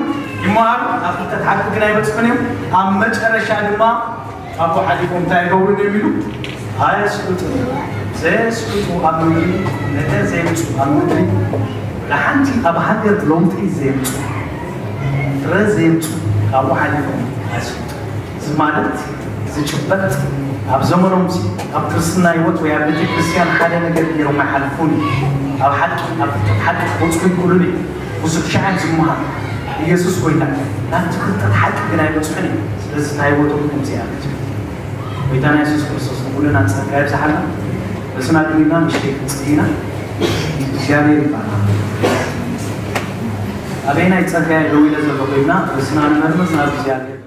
ይመሃሩ፣ ኣብ ፍልጠት ሓቂ ግን ኣይበፅሑን እዮም። ኣብ መጨረሻ ድማ ካብኡ ሓሊፎም እንታይ ይገብሩ እዮም ኢሉ ኣየስልጡ። ዘየስልጡ ኣብ ምድሪ፣ ነተ ዘየምፁ ኣብ ምድሪ፣ ንሓንቲ ኣብ ሃገር ለውጢ ዘየምፁ፣ ፍረ ዘየምፁ፣ ካብኡ ሓሊፎም ኣየስልጡ። እዚ ማለት ዝጭበጥ፣ ኣብ ዘመኖም ሲ ኣብ ክርስትና ህይወት ወይ ኣብ ቤተ ክርስቲያን ሓደ ነገር ገይሮም ኣይሓልፉን። ኣብ ሓቂ ኣብ ፍልጠት ሓቂ ክበፅሑ ይክእሉን እዩ። ብዙሕ ሻዕን ዝመሃር ኢየሱስ ጎይታ፣ ናብቲ ፍልጠት ሓቂ ግን ኣይበፅሑን እዩ። ስለዚ ናይ ህይወቶም ከምዚ ያለት። ጎይታና የሱስ ክርስቶስ ንኩልና ጸጋ ይብዝሓልና። ርእስና ድሚና ምሽተይ ክንጽሊ ኢና። እግዚኣብሔር ይባርካ። ኣበየናይ ጸጋ ደው ኢለ ዘሎ ኮይና ርእስና ንመርምር ናብ እግዚኣብሔር።